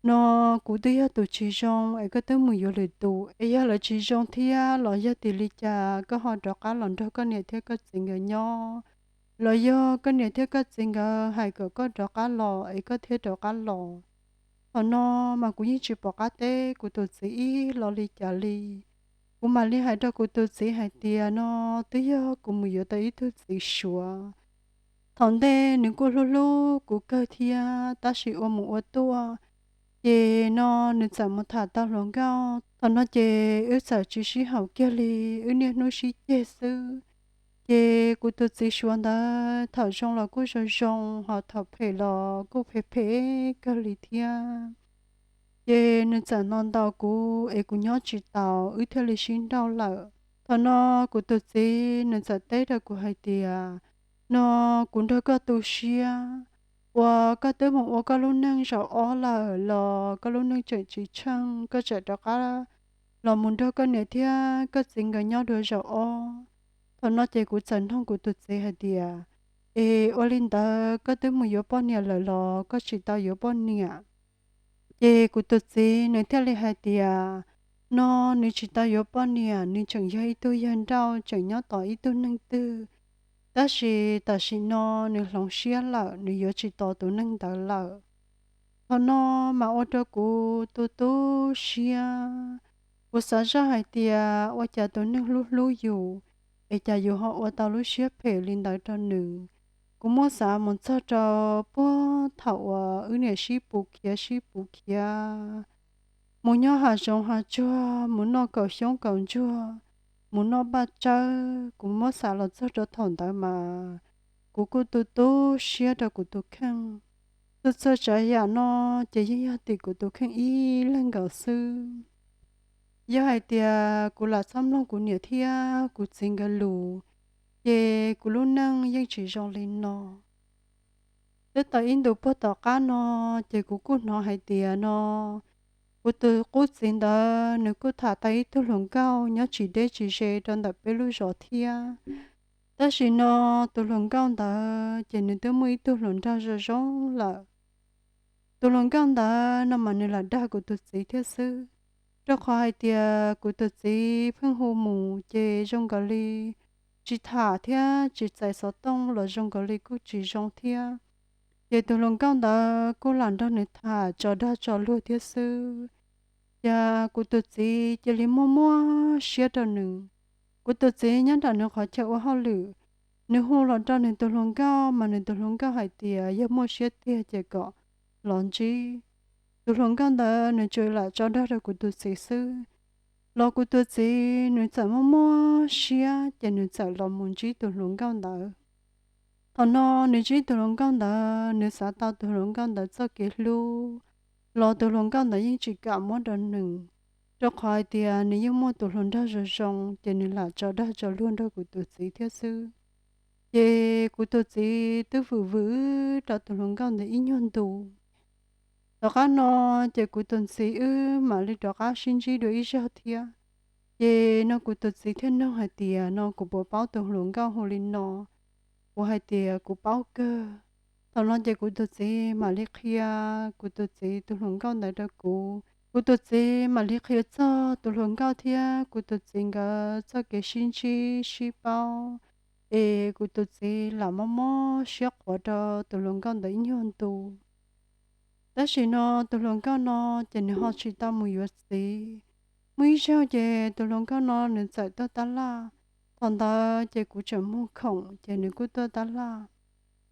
No kuv twb yog tus tsis zoo es koj twb mus yuav lwm tus es yog lawv tsis zoo thiab los yog tim li cas koj ho rov qab los nrog koj niam thiab koj txiv nkawd nyob, los yog koj niam thiab koj txiv nkawd hais kom koj rov qab los es koj thiaj rov qab los? Thaum no mas kuv yeej tsis pom qab teb kuv tus txiv ib los li cas li. Kuv mam li hais rau kuv tus txiv hais tias no twb yog kuv mus yuav tau ib tug txiv Suav. Thaum ntej nws kuj hlub hlub kuv kawg thiab, tab sis ua mus ua tuaj ces no nws txawm mus tham tau hluas nkauj. Thaum no ces wb txawm tsis sib haum kiag li, wb niaj hnub sib ceg xwb. Ces kuv tus txiv Suav ntawd thaum zoo los kuj zoo zoo, ho thaum phem los kuj phem phem kawg li thiab. Ces nws txawm no ntaus kuv es kuv nyob tsis taus, wb thiaj li sib nrauj lawm. Thaum no kuv tus txiv nws txawm teb rau kuv hais tias no kuv nrog koj tu siab, uas koj twb mus ua koj lub neej zaum ob lawm los koj lub neej tseem tsis tsheej, koj tseem rov qab los mus nrog koj niam thiab koj txiv nkawd nyob dua zaum ob. Thaum no ces kuv txawm nug kuv tus txiv hais tias, Es ua li ntawd koj twb mus yuav poj niam lawm los koj tsis tau yuav poj niam? Ces kuv tus txiv nws thiaj li hais tias, No nws tsis tau yuav poj niam, nws tseem yog ib tug yawg nrauj tseem nyob tos ib tug neeg twg, tab sis tam sim no nws hloov siab lawm, nws yuav tsis tos tus neeg ntawd lawm. Thaum no mas ua rau kuv tu tu siab. Kuv xav zoj hais tias ua cas tus neeg hlub hlub yus, es cas yus ho ua tau lub siab phem li ntawd rau nws. Kuv muab xav mus txog rau puag thaum uas wb niam sib pus khiav sib pus khiav, mus nyob hav zoov hav tsuag, mus noj kaum xyoob kaum ntsuag, mus noj paj tsawb. Kuv muab xav los txog rau thaum ntawd mas kuv kuj tu tu siab rau kuv tus kheej. Txhua txhua tsav yam no ces yeej yog tim kuv tus kheej ib leeg nkaus xwb. Yog hais tias kuv lam txhob mloog kuv niam thiab kuv txiv nkawd lus, ces kuv lub neej yeej tsis zoo li no. Twb tau ib ntus puag tom qab no, ces kuv kuj hnov hais tias no kuv tus qub txiv ntawd nws kuj tham tau ib tug hluas nkauj nyob tsis deb tsis ze rau ntawm peb lub zos thiab. Tab sis no tus hluas nkauj ntawd ces nws twb muaj ib tug hluas nraug zoo zoo lawm. Tus hluas nkauj ntawd no mas nws lam dag kuv tus txiv thiab xwb, rau qhov hais tias kuv tus txiv pheej hu mus ces zoo nkaus li tsis tham thiab tsis txais xov tooj los zoo nkaus li kuj tsis zoo thiab. Ces tus hluas nkauj ntawd kuj lam nrog nws tham tso dag tso luag thiab xwb. Ces kuv tus txiv cia li muaj muaj siab rau nws. Kuv tus txiv nyob nram nws qhov chaw ua hauj lwm, nws hu los rau nws tus hluas nkauj mas nws tus hluas nkauj hais tias yog muaj siab tiag ces kom los ntsib. Tus hluas nkauj ntawd nws tsuas lam tso dag rau kuv tus txiv xwb, los kuv tus txiv nws txawm muaj muaj siab ces nws txawm los mus ntsib tus hluas nkauj ntawd. Thaum no nws ntsib tus hluas nkauj ntawd nws xav tau tus hluas nkauj ntawd txoj kev hlub, los tus hluas nkauj ntawd yeej tsis kam muab rau nws, rau qhov hais tias nws yeej muaj tus hluas nraug zoo zoo ces nws lam tso dag tso luag nrog kuv tus txiv thiab xwb. Ces kuv tus txiv twb vwm vwm rau tus hluas nkauj ntawd ib nyuag ntu. Tom qab no ces kuv tus txiv wb mam li rov qab sib ntsib dua ib zaug thiab. Ces no kuv tus txiv thiaj nug hais tias no kuv puas paub tus hluas nkauj hu li no. Kuv hais tias kuv paub kawg. Thaum no ces kuv tus txiv mam li qhia kuv tus txiv tus hluas nkauj ntawd rau kuv. Kuv tus txiv mam li qhia txog tus hluas nkauj thiab kuv tus txiv nkawd txoj kev sib ntsib sib paub, es kuv tus txiv lam mob mob siab qhuav rau tus hluas nkauj ntawd ib nyuag ntu. Tab sis no tus hluas nkauj no ces nws ho tsis tau mus yuav txiv. Muaj ib zaug ces tus hluas nkauj no nws txawm tuaj tab laj. Thaum ntawd ces kuv tseem muag khoom ces nws kuj tuaj tab laj.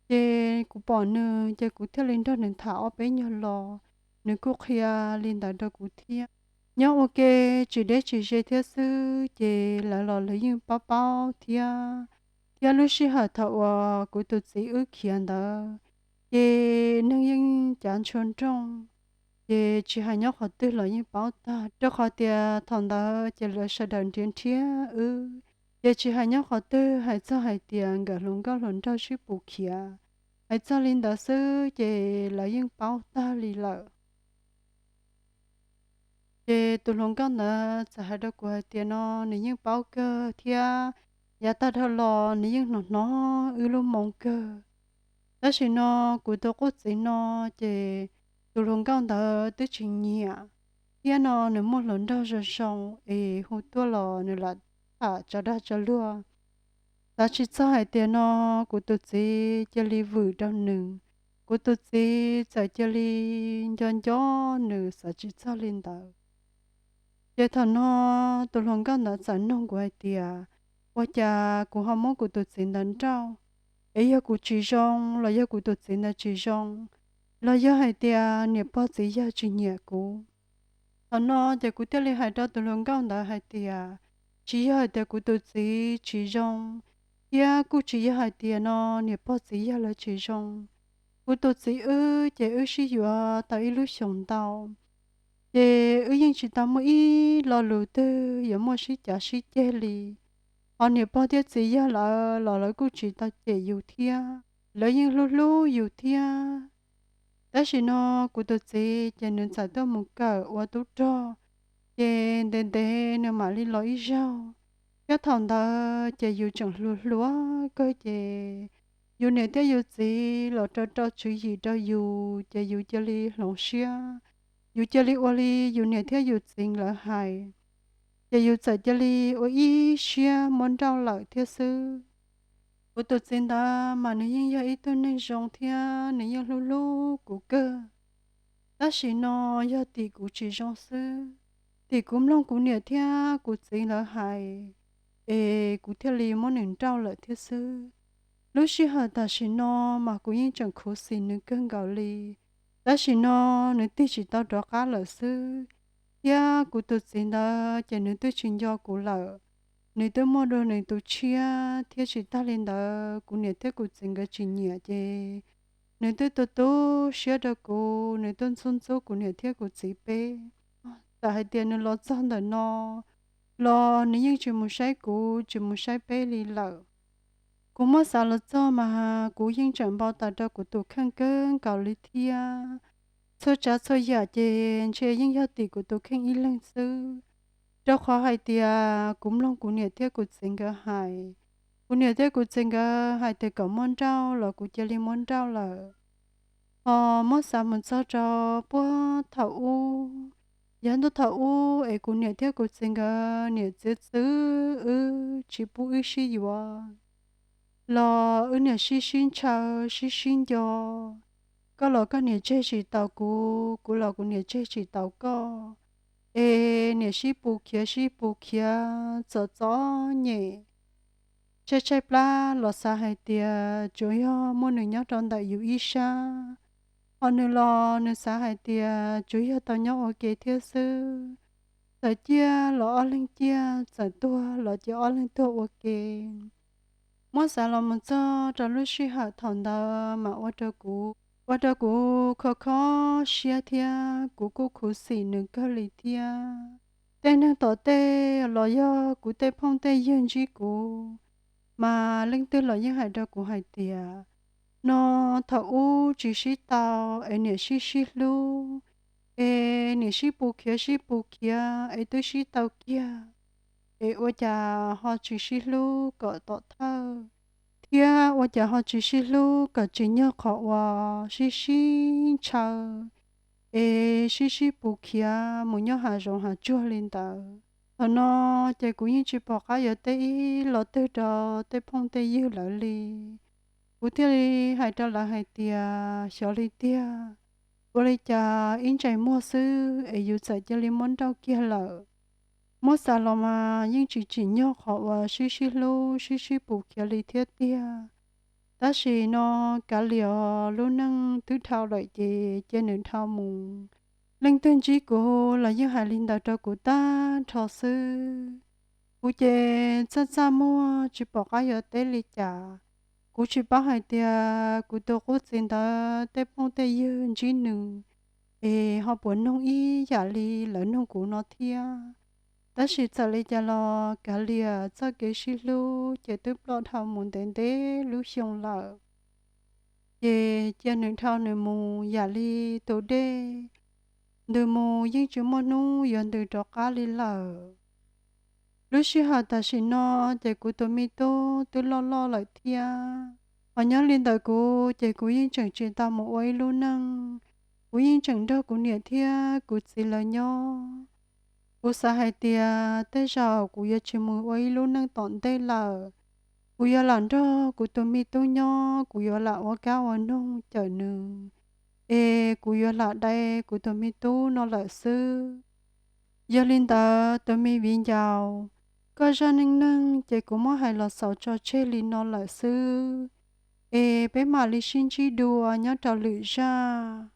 Ces kuv pom nws ces kuv thiaj li nrog nws tham ob peb nyuag lo, nws kuj qhia li ntawd rau kuv thiab. Nyob ua ke tsis deb tsis ze thiab xwb ces lawv los lawv yeej paub paub thiab. Thiab lub sij hawm thaum uas kuv tus txiv wb khiav ntawd, ces neeg yeej cav ntshua nrooj, ces tsis hais nyob qhov twg los yeej paub tag, rau qhov tias thaum ntawd ces lawv sawv daws nrhiav nrhiav wb, ces tsis hais nyob qhov twg hais txog hais tias nkawm hluas nkauj hluas nraug sib pus khiav, hais txog li ntawd xwb ces lawv yeej paub tag li lawm. Ces tus hluas nkauj ntawd txawm hais rau kuv hais tias no nws yeej paub kawg thiab yav tag dhau los nws yeej hnov hnov wb lub moo kawg. Tab sis no kuv tus qub txiv no ces tus hluas nkauj ntawd twb tsis nyiam, thiab no nws muaj hluas nraug zoo zoo es hu tuaj los nws lam tham tso dag tso luag. Xav tsis txog hais tias no kuv tus txiv cia li vwm rau nws, kuv tus txiv txawm cia li nco nco nws, xav tsis txog li ntawd. Ces thaum no tus hluas nkauj ntawd txawm nug kuv hais tias, ua cas kuv ho muab kuv tus txiv ntawd nrauj? Es yog kuv tsis zoo los yog kuv tus txiv ntawd tsis zoo, los yog hais tias niam pog txiv yawg tsis nyiam kuv? Thaum no ces kuv thiaj li hais rau tus hluas nkauj ntawd hais tias, tsis yog hais tias kuv tus txiv tsis zoo, thiab kuj tsis yog hais tias no niam pog txiv yawg lawv tsis zoo. Kuv tus txiv wb ces wb sib yuav tau ib lub xyoos ntau, ces wb yeej tsis tau muaj ib lo lus twg yuav muaj sib cav sib ceg li. Ho niam pog thiab txiv yawg lawv los lawv kuj tsis tau cem yus thiab, lawv yeej hlub hlub yus thiab. Tab sis no kuv tus txiv ces nws txawm tuaj mus kawm ua tub rog, ces ntev ntev nws mam li los ib zaug. Thiab thaum ntawd ces yus tseem hluas hluas kawg ces yus niam thiab yus txiv los rau rau tswv yim rau yus ces yus cia li hloov siab, yus cia li ua li yus niam thiab yus txiv lawv hais, ces yus txawm cia li ua ib siab muab nrauj lawm thiab xwb. Kuv tus txiv ntawd mas nws yeej yog ib tug neeg zoo thiab nws yeej hlub hlub kuv kawg. Tab sis no yog tim kuv tsis zoo xwb, tim kuv mloog kuv niam thiab kuv txiv lawv hais, es kuv thiaj li muab nws nrauj lawm thiab xwb. Lub sij hawm tam sim no mas kuv yeej tseem khuv xim nws kawg nkaus li. Tab sis no nws tig tsis tau rov qab lawm xwb, thiab kuv tus txiv ntawd ces nws twb tsis nco kuv lawm. Nws twb muaj dua nws tus tshiab thiab tsis tag li ntawd kuv niam thiab kuv txiv nkawd tsis nyiam ces nws twb tu tu siab rau kuv, nws twb ntxub ntxub kuv niam thiab kuv txiv peb. Txawm hais tias nws los txog ntawm no los nws yeej tsis mus saib kuv, tsis mus saib peb li lawm. Kuv muab xav los txog mas kuv yeej tseem npau taws rau kuv tus kheej kawg nkaus li thiab. Txhua tsav txhua yam ces ntshe yeej yog tim kuv tus kheej ib leeg xwb, rau qhov hais tias kuv mloog kuv niam thiab kuv txiv nkawd hais. Kuv niam thiab kuv txiv nkawd hais tias kom muab nrauj los kuv cia li muab nrauj lawm. Ho muab xav mus txog rau puag thaum ub, yog ntuj thaum ub es kuv niam thiab kuv txiv nkawd niam txiv txwv wb tsis pub wb sib yuav los wb niam sib sib ntshaw sib sib nco. Koj los koj niam tseg tsis taus kuv, kuv los kuv niam tseg tsis taus koj, es niam sib pus khiav sib pus khiav txom txom nyem. Tshaib tshaib plab los xav hais tias tsuas yog muaj nws nyob rau ntawm yus ib sab, ho nws los nws xav hais tias tsuas yog tau nyob ua ke thiab xwb. Txawm ciaj los ob leeg ciaj, txawm tuag los ces ob leeg tuag ua ke. Muab xav los mus txog rau lub sij hawm thaum ntawd mas ua rau kuv, ua rau kuv kho kho siab thiab kuv kuj khuv xim nws kawg li thiab. Tej neeg tom tej los yog kuv tej phooj tej ywg ntsib kuv, mas leej twg los yeej hais rau kuv hais tias, no thaum ub tsis sib tau es niam sib sib hlub, es niam sib pus khiav sib pus khiav es twb sib tau kiag, es ua cas ho tsis sib hlub kom tom thawj, thiab ua cas ho tsis sib hlub kom tsim nyog qhov uas sib sib ntshaw es sib sib pus khiav mus nyob hav zoov hav tsuag li ntawd. Thaum no ces kuv yeej tsis pom qab yuav teb ib los twg rau tej phooj tej ywg lawv li. Kuv thiaj li hais rau lawv hais tias xyov li tiag, ua li cas ib ntsais muag xwb es yus txawm cia li muab nrauj kiag lawm. Muab xav los mas yeej tsis tsim nyog qhov uas sib sib hlub sib sib pus khiav li thiab tiag. Tab sis no kav liam, lub neej twb dhau lawm ces cia nws dhau mus. Leej twg ntsib kuv los yeej hais li ntawd rau kuv tag nrho xwb. Kuv ces txaj txaj muag tsis pom qab yuav teb li cas. Kuv tsis paub hais tias kuv tus qub txiv ntawd tej phooj tej ywg ntsib nws es ho puas noog ib yam li lawv noog kuv no thiab. Tab sis txawm li cas los kav liam, txoj kev sib hlub ces twb ploj dhau mus ntev ntev lub xyoo lawm. Ces cia nws dhau nws mus yam li tus dej, ntws mus yeej tsis muaj hnub yuav ntws rov qab li lawm. Lub sij hawm tam sim no ces kuv tus me tub twb loj loj lawm thiab. Ho nyob li ntawm kuv ces kuv yeej tseem tsis tau mus ua ib lub neej. Kuv yeej tseem nrog kuv niam thiab kuv txiv lawv nyob. Kuv xav hais tias tej zaum kuv yuav tsis mus ua ib lub neej tom ntej lawm. Kuv yuav lam nrog kuv tus me tub nyob, kuv yuav lam ua kab ua noog cawm nws, es kuv yuav lam dai kuv tus me tub no lawm xwb. Yog li ntawd tus me viv ncaus, koj zaj neej neeg ces kuv muab hais los xaus tso tseg li no lawm xwb. Es peb mam li sib ntsib dua nyob rau lwm zaj.